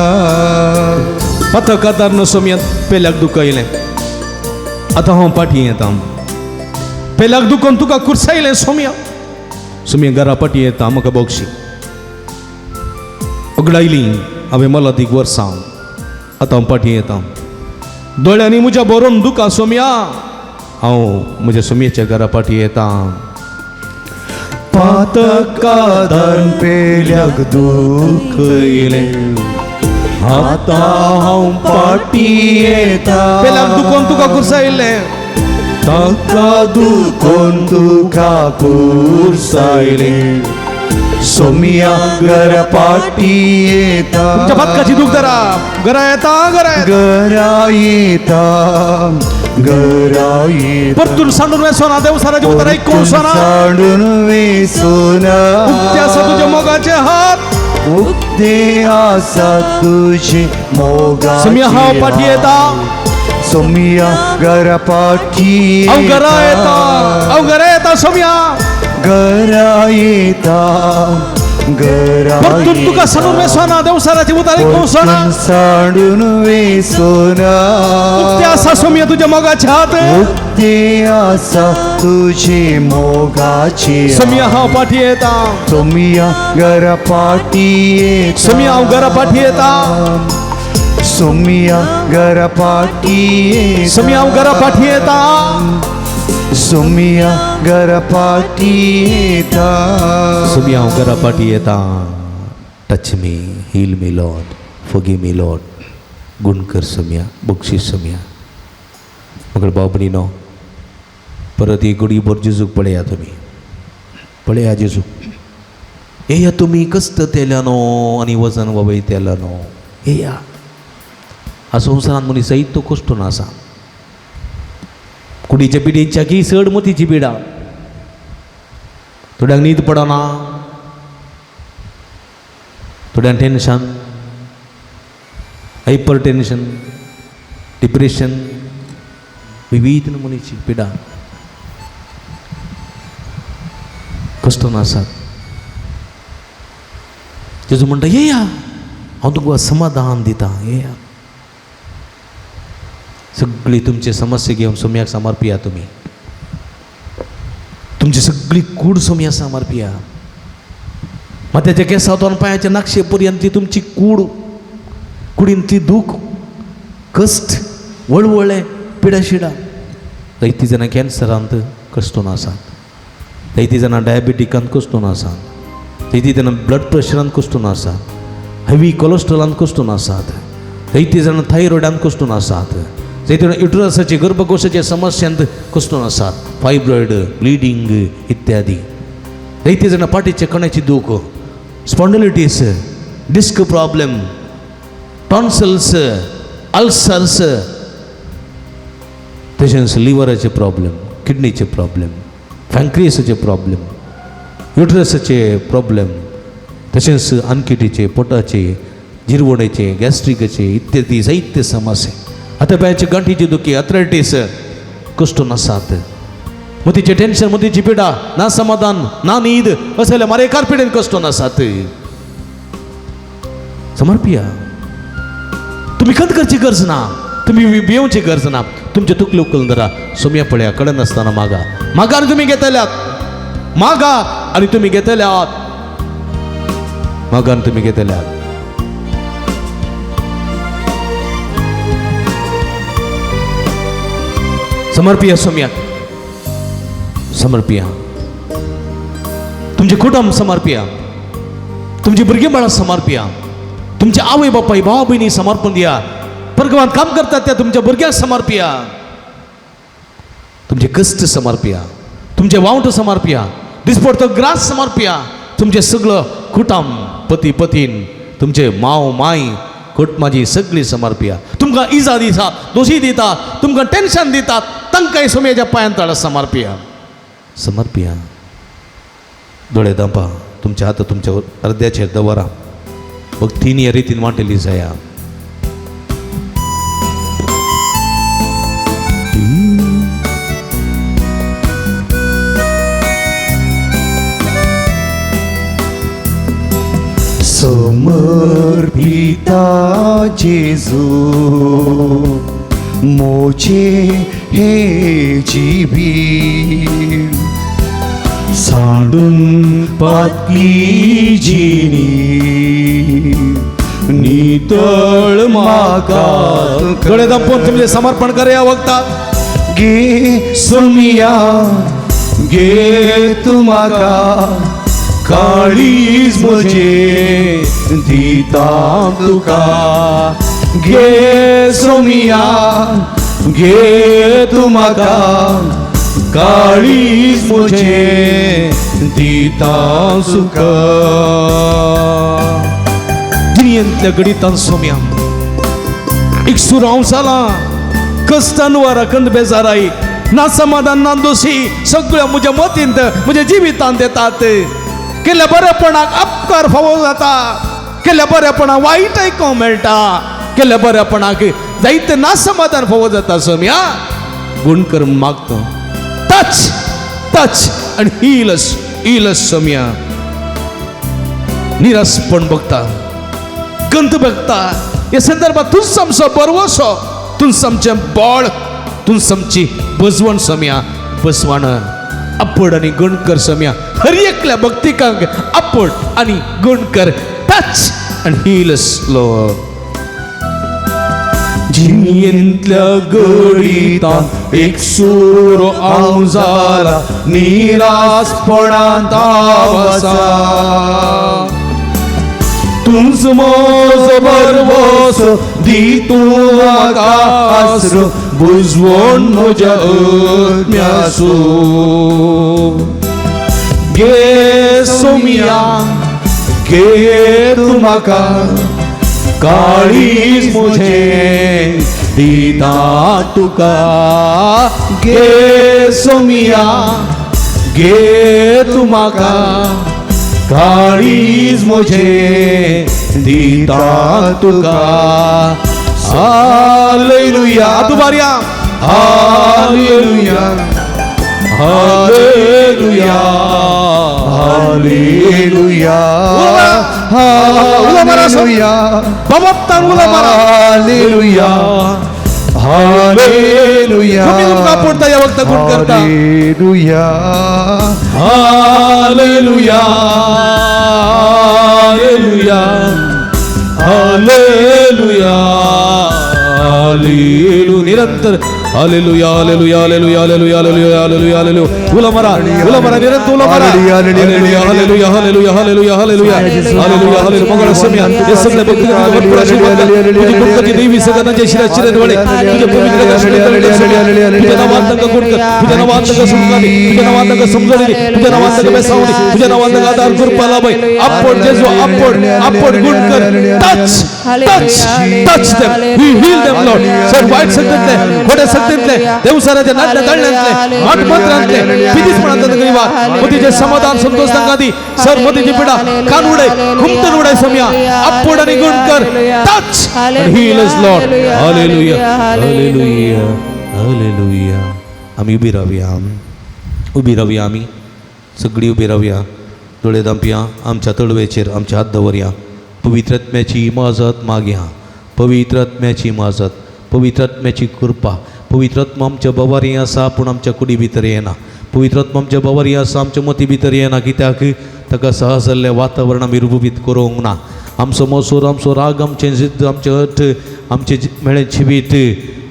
Speaker 2: पथकादार सोमया पेल्याक दुखयलें, आतां हांव फाटीं येता. पेल्याक दुखोवन तुका कुर्सायलें सोमया, सोमया घरा फाटीं येता. म्हाका बोगशी उगडायली हांवें मलादीक वर्सां, आतां हांव फाटीं येता. दोळ्यांनी म्हज्या बरोवन दुखां सोमया, हांव म्हज्या सोमयेच्या घरा फाटीं येता.
Speaker 1: पातकादान पेल्याक दुखयलें, आतां हांव फाटीं येता.
Speaker 2: पेल्याक दुखोवन तुका कुर्सायलें,
Speaker 1: ताका दुखोवन तुका कुर्सायलें. सोमया घरा फाटीं येता.
Speaker 2: तुमच्या पातकाची दूख धरा. घरा येता, घरा येता,
Speaker 1: घरा येता, घरा येता.
Speaker 2: परतून सांडून वेसोना, देवसाराचे उतर आयकून सोना,
Speaker 1: सांडून वेसोना.
Speaker 2: उक्ते आसा तुज्या मोगाचे हात,
Speaker 1: उक्ते आसा तुजे मोगाचे.
Speaker 2: सोमया हांव फाटीं येता,
Speaker 1: सोमया घरा फाटीं.
Speaker 2: हांव घरा येता, हांव घरा येता सोमया,
Speaker 1: घरा येता, घरा.
Speaker 2: परतून तुका सांडून वेसोना, देवसाराचे उतर आयकून सोना,
Speaker 1: सांडून वेसोना.
Speaker 2: उक्ते आसा सोमया तुज्या मोगाचे हात,
Speaker 1: उक्ते आसा तुजे मोगाचे.
Speaker 2: सोमया हांव फाटीं येता,
Speaker 1: सोमया घरा फाटीं येता.
Speaker 2: सोमया हांव घरा फाटीं येता,
Speaker 1: सोमया घरा फाटीं येता.
Speaker 2: सोमया हांव घरा फाटीं येता,
Speaker 1: सोमया घरा फाटीं येता.
Speaker 2: सोमया हांव घरा फाटीं येता. Touch me, heal me Lord, forgive me Lord. गुण कर सोमया, बक्षीस सोमया. मगर बाबणीनो परत एक घडी भर जेजूक पळया तुमी, पळया जेजू. येया तुमी कश्ट तेल्यानो आनी वजन वयतेल्यानो, येया. ह्या संवसारांत मनीस सयत तो कश्टून आसा. कुडीच्या पिडींच्या की चड मतीची पिडा, थोड्यांक न्हीद पडना, थोड्यांक टेन्शन, हायपर टेन्शन, डिप्रेशन, विविध नमुनेची पिडा कश्टून आसात. जेजू म्हणटा येया, हांव तुका समाधान दिता, येया. सगळी तुमची समस्या घेवन सोमयाक समर्पिया तुमी, तुमची सगळी कूड सोमया समर्पिया. माथ्याच्या केसांतून पांयाच्या नाक्षे पर्यंत तुमची कूड, कुडींतली दूख, कश्ट, वळवळे, पिडाशिडा. जायतीं जाणां कॅन्सरांत कश्टून आसात, जायतीं जाणां डायबिटिकांत कश्टून आसात, जायतीं जाणां ब्लड प्रेशरांत कश्टून आसात, हेवी कोलेस्ट्रॉलांत कश्टून आसात, जायतीं जाणां थायरॉयडांत कश्टून आसात, जायते जाणां युटरसाचे गर्भकोशाचे समस्यांत कश्टून आसात, फायब्रॉयड, ब्लिडींग इत्यादी. जायतीं जाणां फाटीच्या कण्याची दूख, spondylitis, disc problem, tonsils, ulcers, तशेंच लिवराचे प्रॉब्लेम, किडनीचे प्रॉब्लेम, पँक्रियसाचे प्रॉब्लेम, युटरसाचे प्रॉब्लेम, तशेंच आनकिटीचे, पोटाचे, जिरवणेचे, गॅस्ट्रिकाचे इत्यादी जायते समस्या, आतां बायचे गांठीची दुखी, अथरायटीस, कश्ट नासात, मतीचें टेन्शन, मतीची पिडा, ना समाधान, ना न्हीद, असले मारे एकार पिडेन कश्ट नासात. समर्पिया. तुमी खंत करची गरज ना, तुमी भियोवची गरज ना. तुमचे तुकले उकलून धरा, सोम्या पळया, कळनासतना मागा, मागा आनी तुमी घेतल्यात, मागा आनी तुमी घेतल्यात, मागा आनी तुमी घेतल्यात. समर्पिया सोम्याक, समर्पिया तुमचें कुटुंब, समर्पिया तुमची भुरगीं बाळां, समर्पिया तुमचे आवय बापाय, भाव भयणी समर्पण दिया. परगांवांत काम करतात त्या तुमच्या भुरग्यांक समर्पिया, तुमचे कश्ट समर्पिया, तुमचे वावट समर्पिया, दिसपडतो ग्रास समर्पिया, तुमचें सगळं कुटुंब, पती पतीन, तुमचे माव माय, कुटुंबाची सगळी समर्पिया. तुमकां इजा दिता, दोशी दिता, तुमकां टेन्शन दितात, तांकांय सोम्याच्या पांयान तळा समर्पिया, समर्पिया. दोळे दांपा, तुमच्या हात तुमच्या अर्द्याचेर दवरा, भक्तीन ह्या रितीन वांटेली जाया.
Speaker 1: समर्पिता जेजू मोचे हे जीवी, सांडून पातली जिणी नितळ माका.
Speaker 2: दोळे दांपून तुमचें समर्पण करया वखता.
Speaker 1: गे सोमिया गे तूं म्हाका काळीज म्हजें दिता तुका, गे सोमिया गे तूं म्हाका काळीज म्हजें दिता तुका.
Speaker 2: जिणेंतल्या गणितान सोम्या एक सुरांव जाला, कश्टान वारा कंद बेजाराय, ना समाधान ना दोशी, सगळ्या म्हज्या मतींत म्हज्या जिवितांत येतात. केल्ल्या बरेपणाक अपकार फावो जाता, केल्ल्या बरेपणाक वायट आयकोंक मेळटा, केल्ल्या बरेपणाक जायते ना समाधान फावो जाता. सोम्या गुण कर मागतो, टच टच आनी हील अस, हील अस सोम्या. निरासपण बघता, कंत बघता, ह्या संदर्भात तूंच आमचो बरवसो, तूंच आमचें बळ, तूंच आमची बजवण सोम्या, बसवण अपड आनी गुण कर सोम्या. हर एकल्या भक्तिकांक अपड आनी गुण कर, टच आनी हील अस लॉर्ड.
Speaker 1: जिणेंतल्या गणितांत एक सूर हांव जाला, निरासपणांत हांव आसा, तूंच म्हजो भरवंसो, दी तूं म्हाका आसरो, बुजवण म्हज्या आत्म्याचो. गे सोमिया गे तूं म्हाका काळीज म्हजें दिता तुका, गे सोमिया गे तूं म्हाका काळीज म्हजें दिता तुका.
Speaker 2: हालेलुया. दुबारया.
Speaker 1: हालेलुया
Speaker 2: हालेलुया
Speaker 1: हालेलुया हालेलुया
Speaker 2: बाबाप्तान उलो मारा.
Speaker 1: Hallelujah hallelujah.
Speaker 2: तुमी तुमकां पडटा ह्या वखदाक गुण करता.
Speaker 1: Hallelujah
Speaker 2: hallelujah hallelujah hallelujah hallelujah निरंतर hallelujah hallelujah hallelujah hallelujah hallelujah hallelujah hallelujah. उलो मारा, उलो मारा, निरंतर उलो मारा. Hallelujah hallelujah hallelujah hallelujah hallelujah hallelujah hallelujah. मंगळ सोम्या हे सगळे भक्ती भरपूर आशीर्वाद कर. तुझी भक्ताची देवी सगळ्यांच्या शिरा शिरदवळे तुझ्या पवित्र तुझ्या नावात तांकां गुण कर, तुझ्या नावात तांकां सुटका दी, तुझ्या नावात तांकां समजणी दी, तुझ्या नावात तांकां बेसावणी, तुझ्या नावात तांकां आदार कृपा लाभय. आपण जेजू आपण आपण गुण कर. Touch touch touch them, we heal them Lord. Sir वाईट शक्तींतले, खोट्या शक्तींतले, देवसाराच्या नाटल्या तळण्यांतले, माटमंत्रांतले, पिदीसपणान तांकां निवार मतीचें समाधान संतोष तांकां दी सर मतीची पिडा कान उडय खुमटन उडय सोम्या आपोड आनी गुण कर touch and heal us Lord. Hallelujah, hallelujah, hallelujah. आमी उबी रावया, आमी उबी रावया, आमी सगळीं उबी रावया. दोळे धांपया, आमच्या तळवेचेर आमचे हात दवरया. पवित्र आत्म्याची इमाजत मागया, पवित्र आत्म्याची इमाजत, पवित्र आत्म्याची कृपा. पवित्र आत्मा आमच्या बवारी आसा पूण आमच्या कुडी भितर येना. पवित्र आत्मा आमच्या बवारी आसा आमच्या मती भितर येना, कित्याक ताका सहज जाल्लें वातावरण आमी रुबुबीत करूंक ना. आमचो मोसोर, आमचो राग, आमचें जिद्द, आमचें अट, आमचें मेळें जिवीत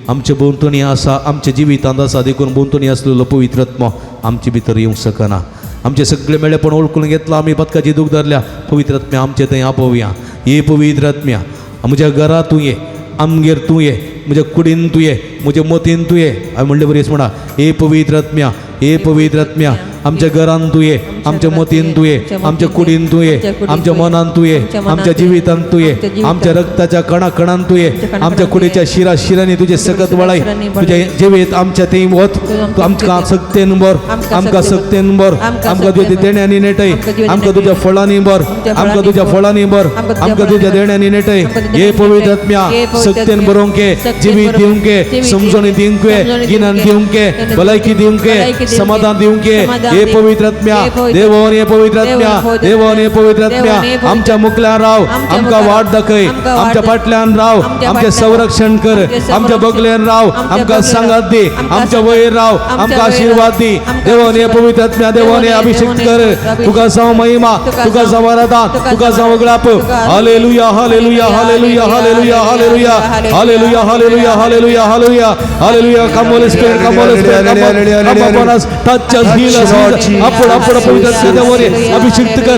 Speaker 2: आमचे भोंवतणी आसा, आमच्या जिवितांत आसा. देखून भोंवतणी आसलेलो पवित्र आत्मो आमचे भितर येवंक शकना. आमचे सगळे मेळेपण ओळखून घेतलां, आमी पदकाची दूख धरल्या. पवित्र आत्म्या आमचे थंय आपोवया. ये पवित्र आत्म्या, म्हज्या घरा तूं ये, आमगेर तूं ये, म्हज्या कुडीन तूं ये, म्हज्या मतीन तूं ये. हांवें म्हणले बरें म्हणा, हे पवित्र आत्म्या, हे पवित्र आत्म्या, आमच्या घरान तूं ये, आमच्या मतीन तूं ये, आमच्या कुडीन तूं ये, आमच्या मनान तूं ये, आमच्या जिवितान तूं ये, आमच्या रक्ताच्या कणा कणान तूं ये, आमच्या कुडीच्या शिरा शिरांनी तुजें सकत वळाय, तुजें जिवीत आमच्या थंय वत, तूं आमकां सक्तेन भर, आमकां सक्तेन भर, आमकां तुज्या देण्यांनी नेटय, आमकां तुज्या फळांनी भर, आमकां तुज्या फळांनी भर, आमकां तुज्या देण्यांनी नेटय. हे पवित्र आत्म्या, सक्तेन बरोवंक, जिवीत दिवंक, समजणी दिवंक, गिन्यान दिवंक, भलायकी दिवंक, समाधान दिवंक. हे पवित्र आत्म्या, देवोन हे पवित्र आत्म्या, देवोन हे पवित्र आत्म्या, आमच्या मुखल्यान राव, आमकां वाट दाखय, आमच्या फाटल्यान राव, आमचें संरक्षण कर, आमच्या बगल्यान राव, आमकां सांगात दी, आमच्या वयर राव, आमकां आशिर्वाद दी. देवोन हे पवित्र आत्म्या, देवोन हे अभिषेक कर. तुका जावं महिमा, तुका जावं आराधना, तुका जावं गळाप. Hallelujah, hallelujah, hallelujah, hallelujah, hallelujah, hallelujah, hallelujah, hallelujah, hallelujah, hallelujah. Come Holy Spirit, come Holy Spirit, come come upon us, touch us, heal us. आपण आपण पवित्र आत्म्याने अभिषिक्त कर.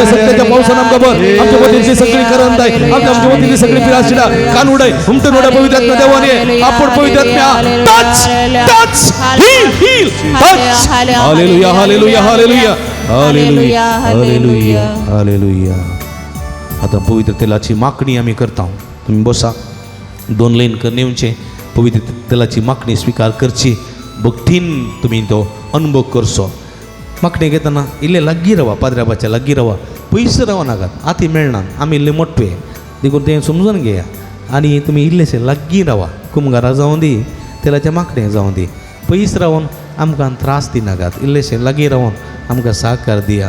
Speaker 2: सत्याच्या पावसानं आमकां भर, आमच्या वतीची सगळी करंदाय, आमच्या आमच्या वतीची सगळी पिराशिडा कान उडय, हुमटून उडय. पवित्र आत्म्या देवाने आपण पवित्र आत्म्या touch, touch, heal, heal, touch. Hallelujah, hallelujah, hallelujah, hallelujah, hallelujah, hallelujah. आतां पवित्र तेलाची मागणी आमी करता. तुमी बसा, दोन लायन कर नेवचे. पवित्र तेलाची मागणी स्विकार करची, भक्तीन तुमी तो अनुभव करचो. मागणी घेतना इल्ले लागीं रावा, पाद्र्याबाच्या लागीं रावा, पयस राव नाकात, आती मेळना, आमी इल्ले मोठवे देखून तें समजून घेया. आनी तुमी इल्लेशे लागीं रावा, कुमगारा जावं दी, तेलाच्या मागणे जावं दी, पयस रावन आमकां त्रास दिनाकात. इल्लेशे लागीं रावन आमकां सहकार दिया.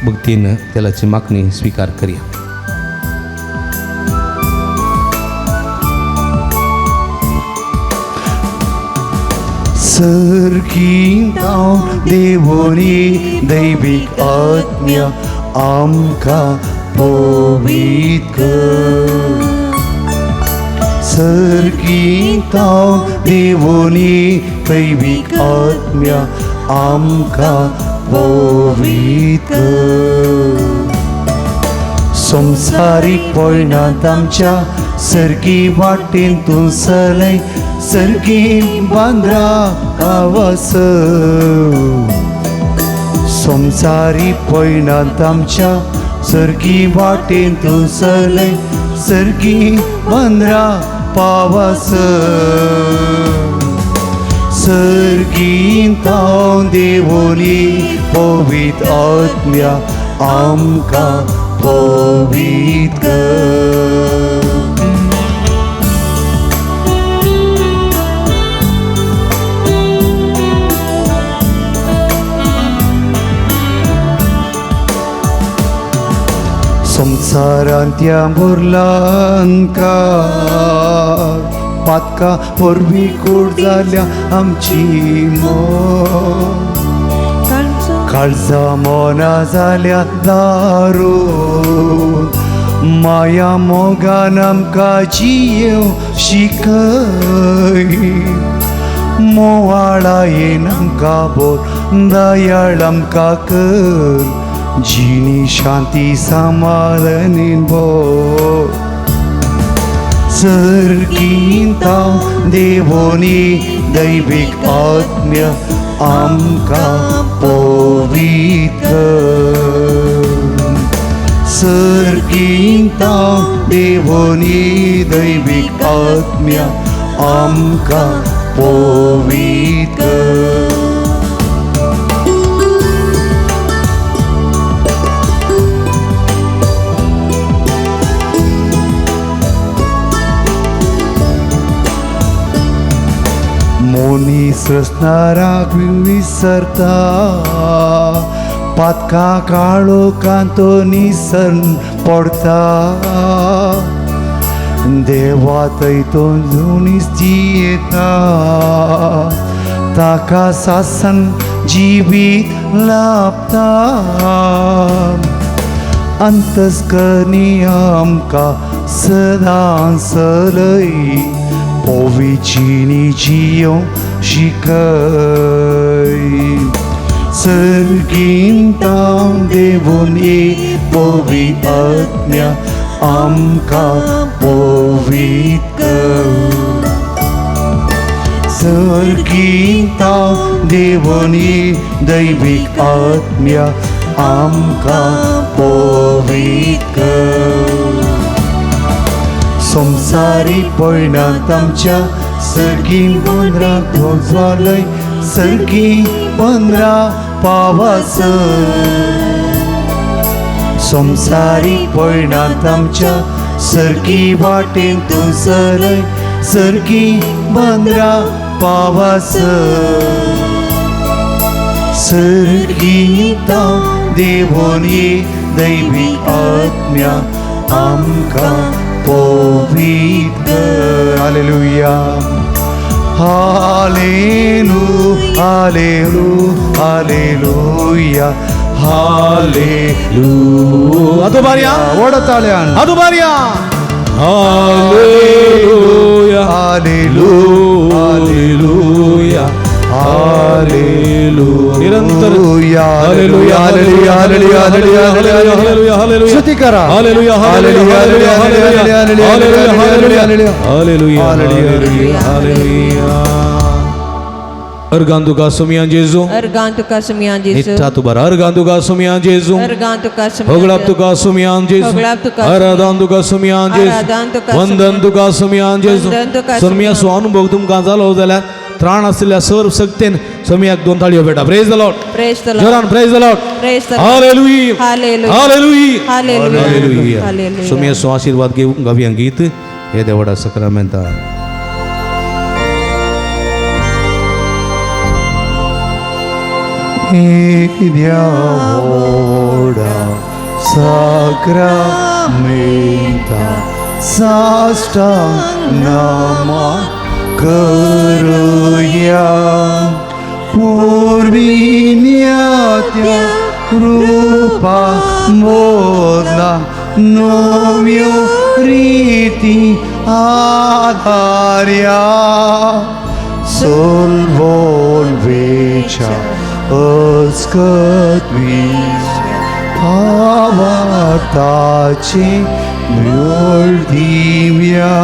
Speaker 2: भक्तीन तेलाची मागणी स्विकार करया.
Speaker 1: सर्गींताव देवोनी दैवीक आत्म्या आमकां पवित्र कर. सर्गींताव देवोनी दैवीक आत्म्या आमकां पवित्र कर. संवसारीक पळणांत आमच्या सर्गी वाटेन तूं चलय, सर्गी बांद्रा आवास. संवसारी पयणांत आमच्या सर्गी वाटेन तूं चलय, सर्गी बांद्रा पावास. सर्गींताव देवोनी पवित्र आत्म्या आमकां पवित्र कर. संवसारांत बुरलांका पातका वरवीं कूड जाल्या आमची मोग, काळजा मोना जाल्या दारू, माया मोगान आमकां जियेव शिकय, मोवाळायेन आमकां बोर, दयाळ आमकां कर, जिणी शांती समाधानीन भर. सर्गींताव देवोनी दैवीक आत्म्या आमकां पवित्र कर. सर्गींताव देवोनी दैवीक आत्म्या आमकां पवित्र कर. मनीस रचणाराक विसरता, पातका काळोखांत तो निसर्न पडता. देवा थंय तो मनीस जियेता, ताका सासन जिवीत लाभता. अंतस्करणी आमकां सदां सलय, पविचिनी जियों शिकय. सर्गींतां देवून पवी आत्म्या आमकां पवित्र कर. सर्गींतां देवून दैवीक आत्म्या आमकां पवित्र कर. संवसारी पयणांत आमच्या सर्गी पंदरा ध्वजालय, सर्गी पंदरा पावास. संवसारी पयणांत आमच्या सर्गी वाटेन तूं सरय, सर्गी पंदरा पावास. सर्गीता देवोन दैवी आत्म्या आमकां पवित्र. Hallelujah हालेलू हालेलू hallelujah हालेलू.
Speaker 2: अदुबार्या
Speaker 1: व्हडा ताळ्यान
Speaker 2: अदुबार्या हालेलुया
Speaker 1: हालेलू
Speaker 2: हालेलुया हालेलुया. निरंतर
Speaker 1: hallelujah hallelujah hallelujah hallelujah
Speaker 2: hallelujah hallelujah.
Speaker 1: स्तुती करा.
Speaker 2: Hallelujah hallelujah hallelujah hallelujah
Speaker 1: hallelujah
Speaker 2: hallelujah hallelujah hallelujah. Organ तुका सुमियान जेजू,
Speaker 3: अर्गान तुका सुमियान जेजू,
Speaker 2: निठ्ठा तुबार. अर्गान तुका सुमियान जेजू,
Speaker 3: अर्गान तुका सुमियान,
Speaker 2: होगळाप तुका सुमियान जेजू,
Speaker 3: होगळाप तुका
Speaker 2: आराधन तुका सुमियान जेजू,
Speaker 3: आराधन तुका
Speaker 2: वंदन तुका सुमियान जेजू.
Speaker 3: वंदन तुका
Speaker 2: सोमियाचो अनुभव तुमकां जालो जाल्यार त्राण आशिल्ल्या सर्व शक्तीन सोमियाक दोन ताळयो भेटा. Praise the Lord.
Speaker 3: Praise the Lord.
Speaker 2: जोरान praise the Lord.
Speaker 3: Praise the Lord.
Speaker 2: Hallelujah
Speaker 3: hallelujah.
Speaker 2: Hallelujah
Speaker 3: hallelujah.
Speaker 2: Hallelujah.
Speaker 3: Hallelujah.
Speaker 2: सोमियाचो आशीर्वाद घेवन गावया गीत हे देवडा सक्रामेंता.
Speaker 1: येद्या साक्रामेंता साष्टांग नमा करूया. पूर्वीन्या त्या कृपा मोदला नव्यो रीती आधार्या. सोलवोलवेच्या अस्कत्वी भावार्थाची मेळ दिव्या.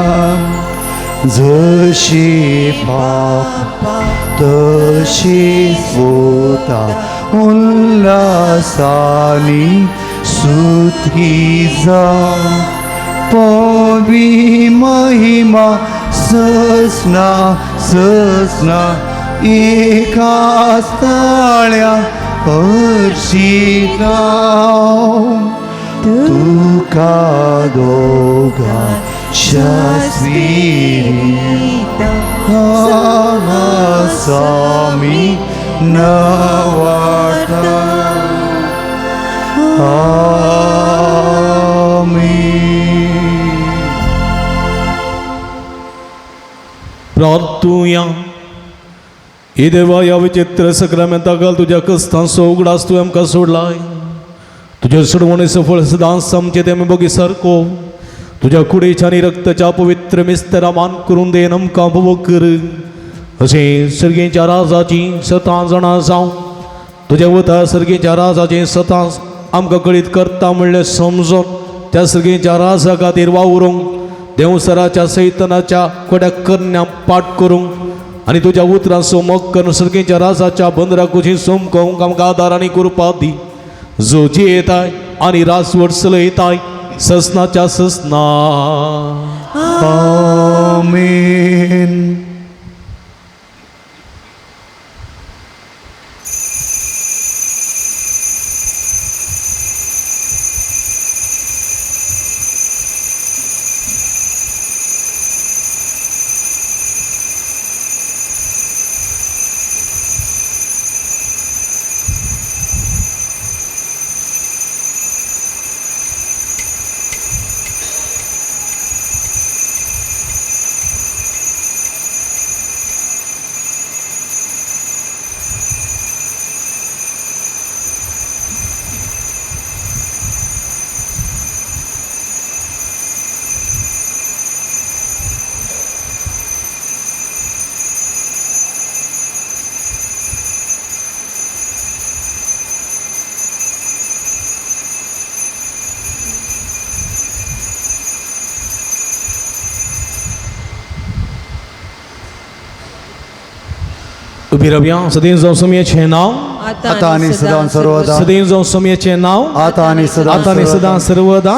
Speaker 1: जशी पाप तशी स्वता उल्हासानी सुती जा. पवी महिमा ससना ससना एका ताळ्या हर्षिता. तुका दोगा शास्त्रीता स्वामी नवाटा. आमीन.
Speaker 2: प्रार्थुया. हे देवा, ह्या विचित्र सक्रामेंता घाल तुज्या कस्तांचो उगडास तुवें आमकां सोडलाय. तुज्या सोडवणेचो फळ सदांच आमचें तें आमी बगी सारको तुज्या कुडीच्या आनी रक्ताच्या पवित्र मिस्तरा मान करून then आमकां भोव कर. अशें सर्गेच्या राजाची सतां जाणां जावं तुज्या वता सर्गेच्या राजाचें सतां आमकां कळीत करता म्हणलें समजून त्या सर्गेच्या राजा खातीर वावरूंक देंवसराच्या सैतनाच्या कोड्या करण्या पाठ करूंक आनी तुज्या उतरांचो मोग करून सर्गेच्या राजाच्या बंदरा कुशी सोमकोवंक आमकां आदार आनी कृपा दी. जो जियेताय आनी राजवट चलयताय ससनाच्या ससना.
Speaker 1: आमीन.
Speaker 2: उबी रावया. सदैव जावं सोमयेचें नांव.
Speaker 1: आता आनी सदां सर्वदा.
Speaker 2: सदैव जावं सोमयेचें नांव.
Speaker 1: आता आनी सदां
Speaker 2: आता आनी सदां सर्वदा.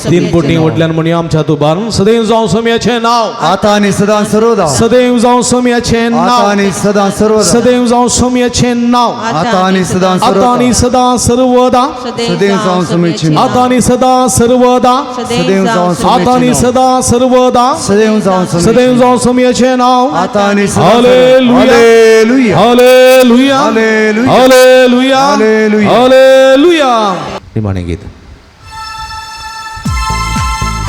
Speaker 2: तीन पोटी वटल्यान म्हणया आमच्या तुबार. सदैव जावं सोमयेचें नांव.
Speaker 1: आता आनी सदां सर्वदा.
Speaker 2: सदैव जावं सोमयेचें
Speaker 1: आता
Speaker 2: नांव.
Speaker 1: आनी सदां सर्वदा.
Speaker 2: सदैव जावं सोमयेचें नांव.
Speaker 1: आता आनी सदां
Speaker 2: आता आनी
Speaker 1: सर्वदा.
Speaker 2: सदां सर्वदा.
Speaker 1: सदैव जावं सोमयेचें नांव.
Speaker 2: आता आनी सदां सर्वदा.
Speaker 1: सदैव जावं
Speaker 2: आता आनी
Speaker 1: सोमयेचें नांव.
Speaker 2: सदां सर्वदा.
Speaker 1: सदैव जावं
Speaker 2: सदैव
Speaker 1: सोमयेचें
Speaker 2: जावं सोमयेचें नांव.
Speaker 1: आता आनी सदां.
Speaker 2: Hallelujah.
Speaker 1: Hallelujah.
Speaker 2: Hallelujah.
Speaker 1: Hallelujah.
Speaker 2: Hallelujah.
Speaker 1: Hallelujah.
Speaker 2: Hallelujah. निमाणें गीत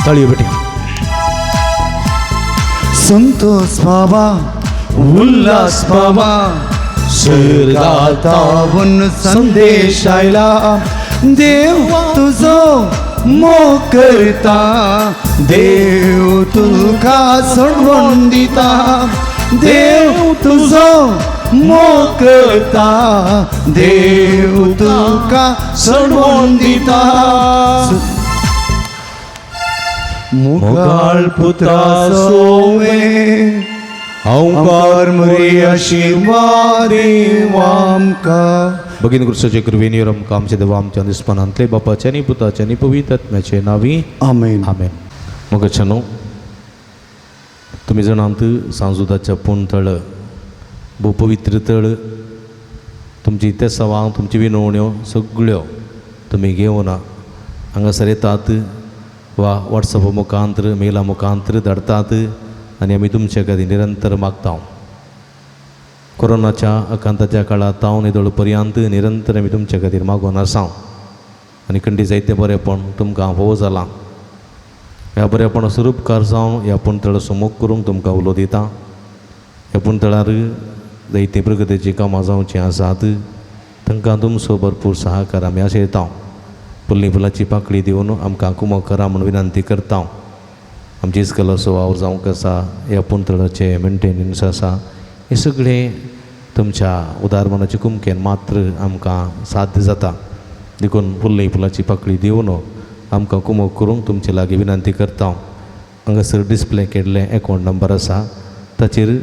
Speaker 2: ताळयो बेटी.
Speaker 1: संतोष बाबा उल्हास बाबा
Speaker 2: स्वर्गातावून
Speaker 1: संदेश आयला देव तुझो मोग करता देव तुका सोडवण दिता देव तुझो मोग करता देव तुका सोडवण दिता मुगाळ पुत्रा सोवे
Speaker 2: हांव
Speaker 1: मुरी आशिर्वाद आमकां.
Speaker 2: भगिनी क्रिस्ताचे कृपेन आमकां आमच्या देवा आमच्या निस्पनांतले बापाचे आनी पुताचे आनी पवित्र आत्म्याचे नांवी
Speaker 1: आमेन.
Speaker 2: आमेन. मोगाच्यानो, तुमी जाणात सांजुदाच्या पूण तळ भोव पवित्र तळ. तुमची तेसावां तुमची विनवण्यो सगळ्यो तुमी घेवन हांगासर येतात वा वॉट्सॅपा मुखांतर मेला मुखांतर धाडटात आनी आमी तुमचे खातीर निरंतर मागता. कोरोनाच्या आकांताच्या काळांत हांव निदळ पर्यंत निरंतर आमी तुमचे खातीर मागून आसा आनी खंडी जायतें बरेंपण तुमकां भोव जालां. ह्या बरेपणा स्वरूपकार जावन ह्या पुणतळाचो मोग करूंक तुमकां उलो दिता. ह्या पुणतळार जायतीं प्रगतीचीं कामां जावचीं आसात तांकां तुमचो भरपूर सहकार आमी आशयता. फुल्ली फुलाची पाकळी दिवन आमकां कुमक करा म्हूण विनंती करता. आमची इस्कलाचो वावर जावंक आसा, ह्या पुणतळाचें मेंटेनन्स आसा, हें सगळें तुमच्या उदार मनाचे कुमकेन मात्र आमकां साध्य जाता. देखून फुल्ली फुलाची पाकळी दिवन आमकां कुमक करूंक तुमचे लागीं विनंती करता. हांगासर डिस्प्ले केल्लें एकावंट नंबर आसा ताचेर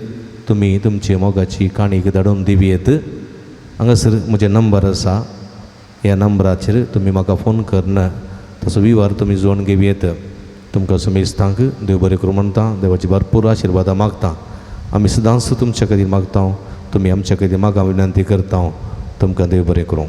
Speaker 2: तुमी तुमची मोगाची काणीक धाडून दिवयेत. हांगासर म्हजें नंबर आसा, ह्या नंबराचेर तुमी म्हाका फोन करून तसो विवर तुमी जोडून घेवयेत. तुमकां सुमेस्तांक देव बरें करूं म्हणटा, देवाची भरपूर आशिर्वादां मागता. आमी सदांच तुमच्या खातीर मागता, तुमी आमच्या खातीर मागा विनंती करता. तुमकां देव बरें करूं.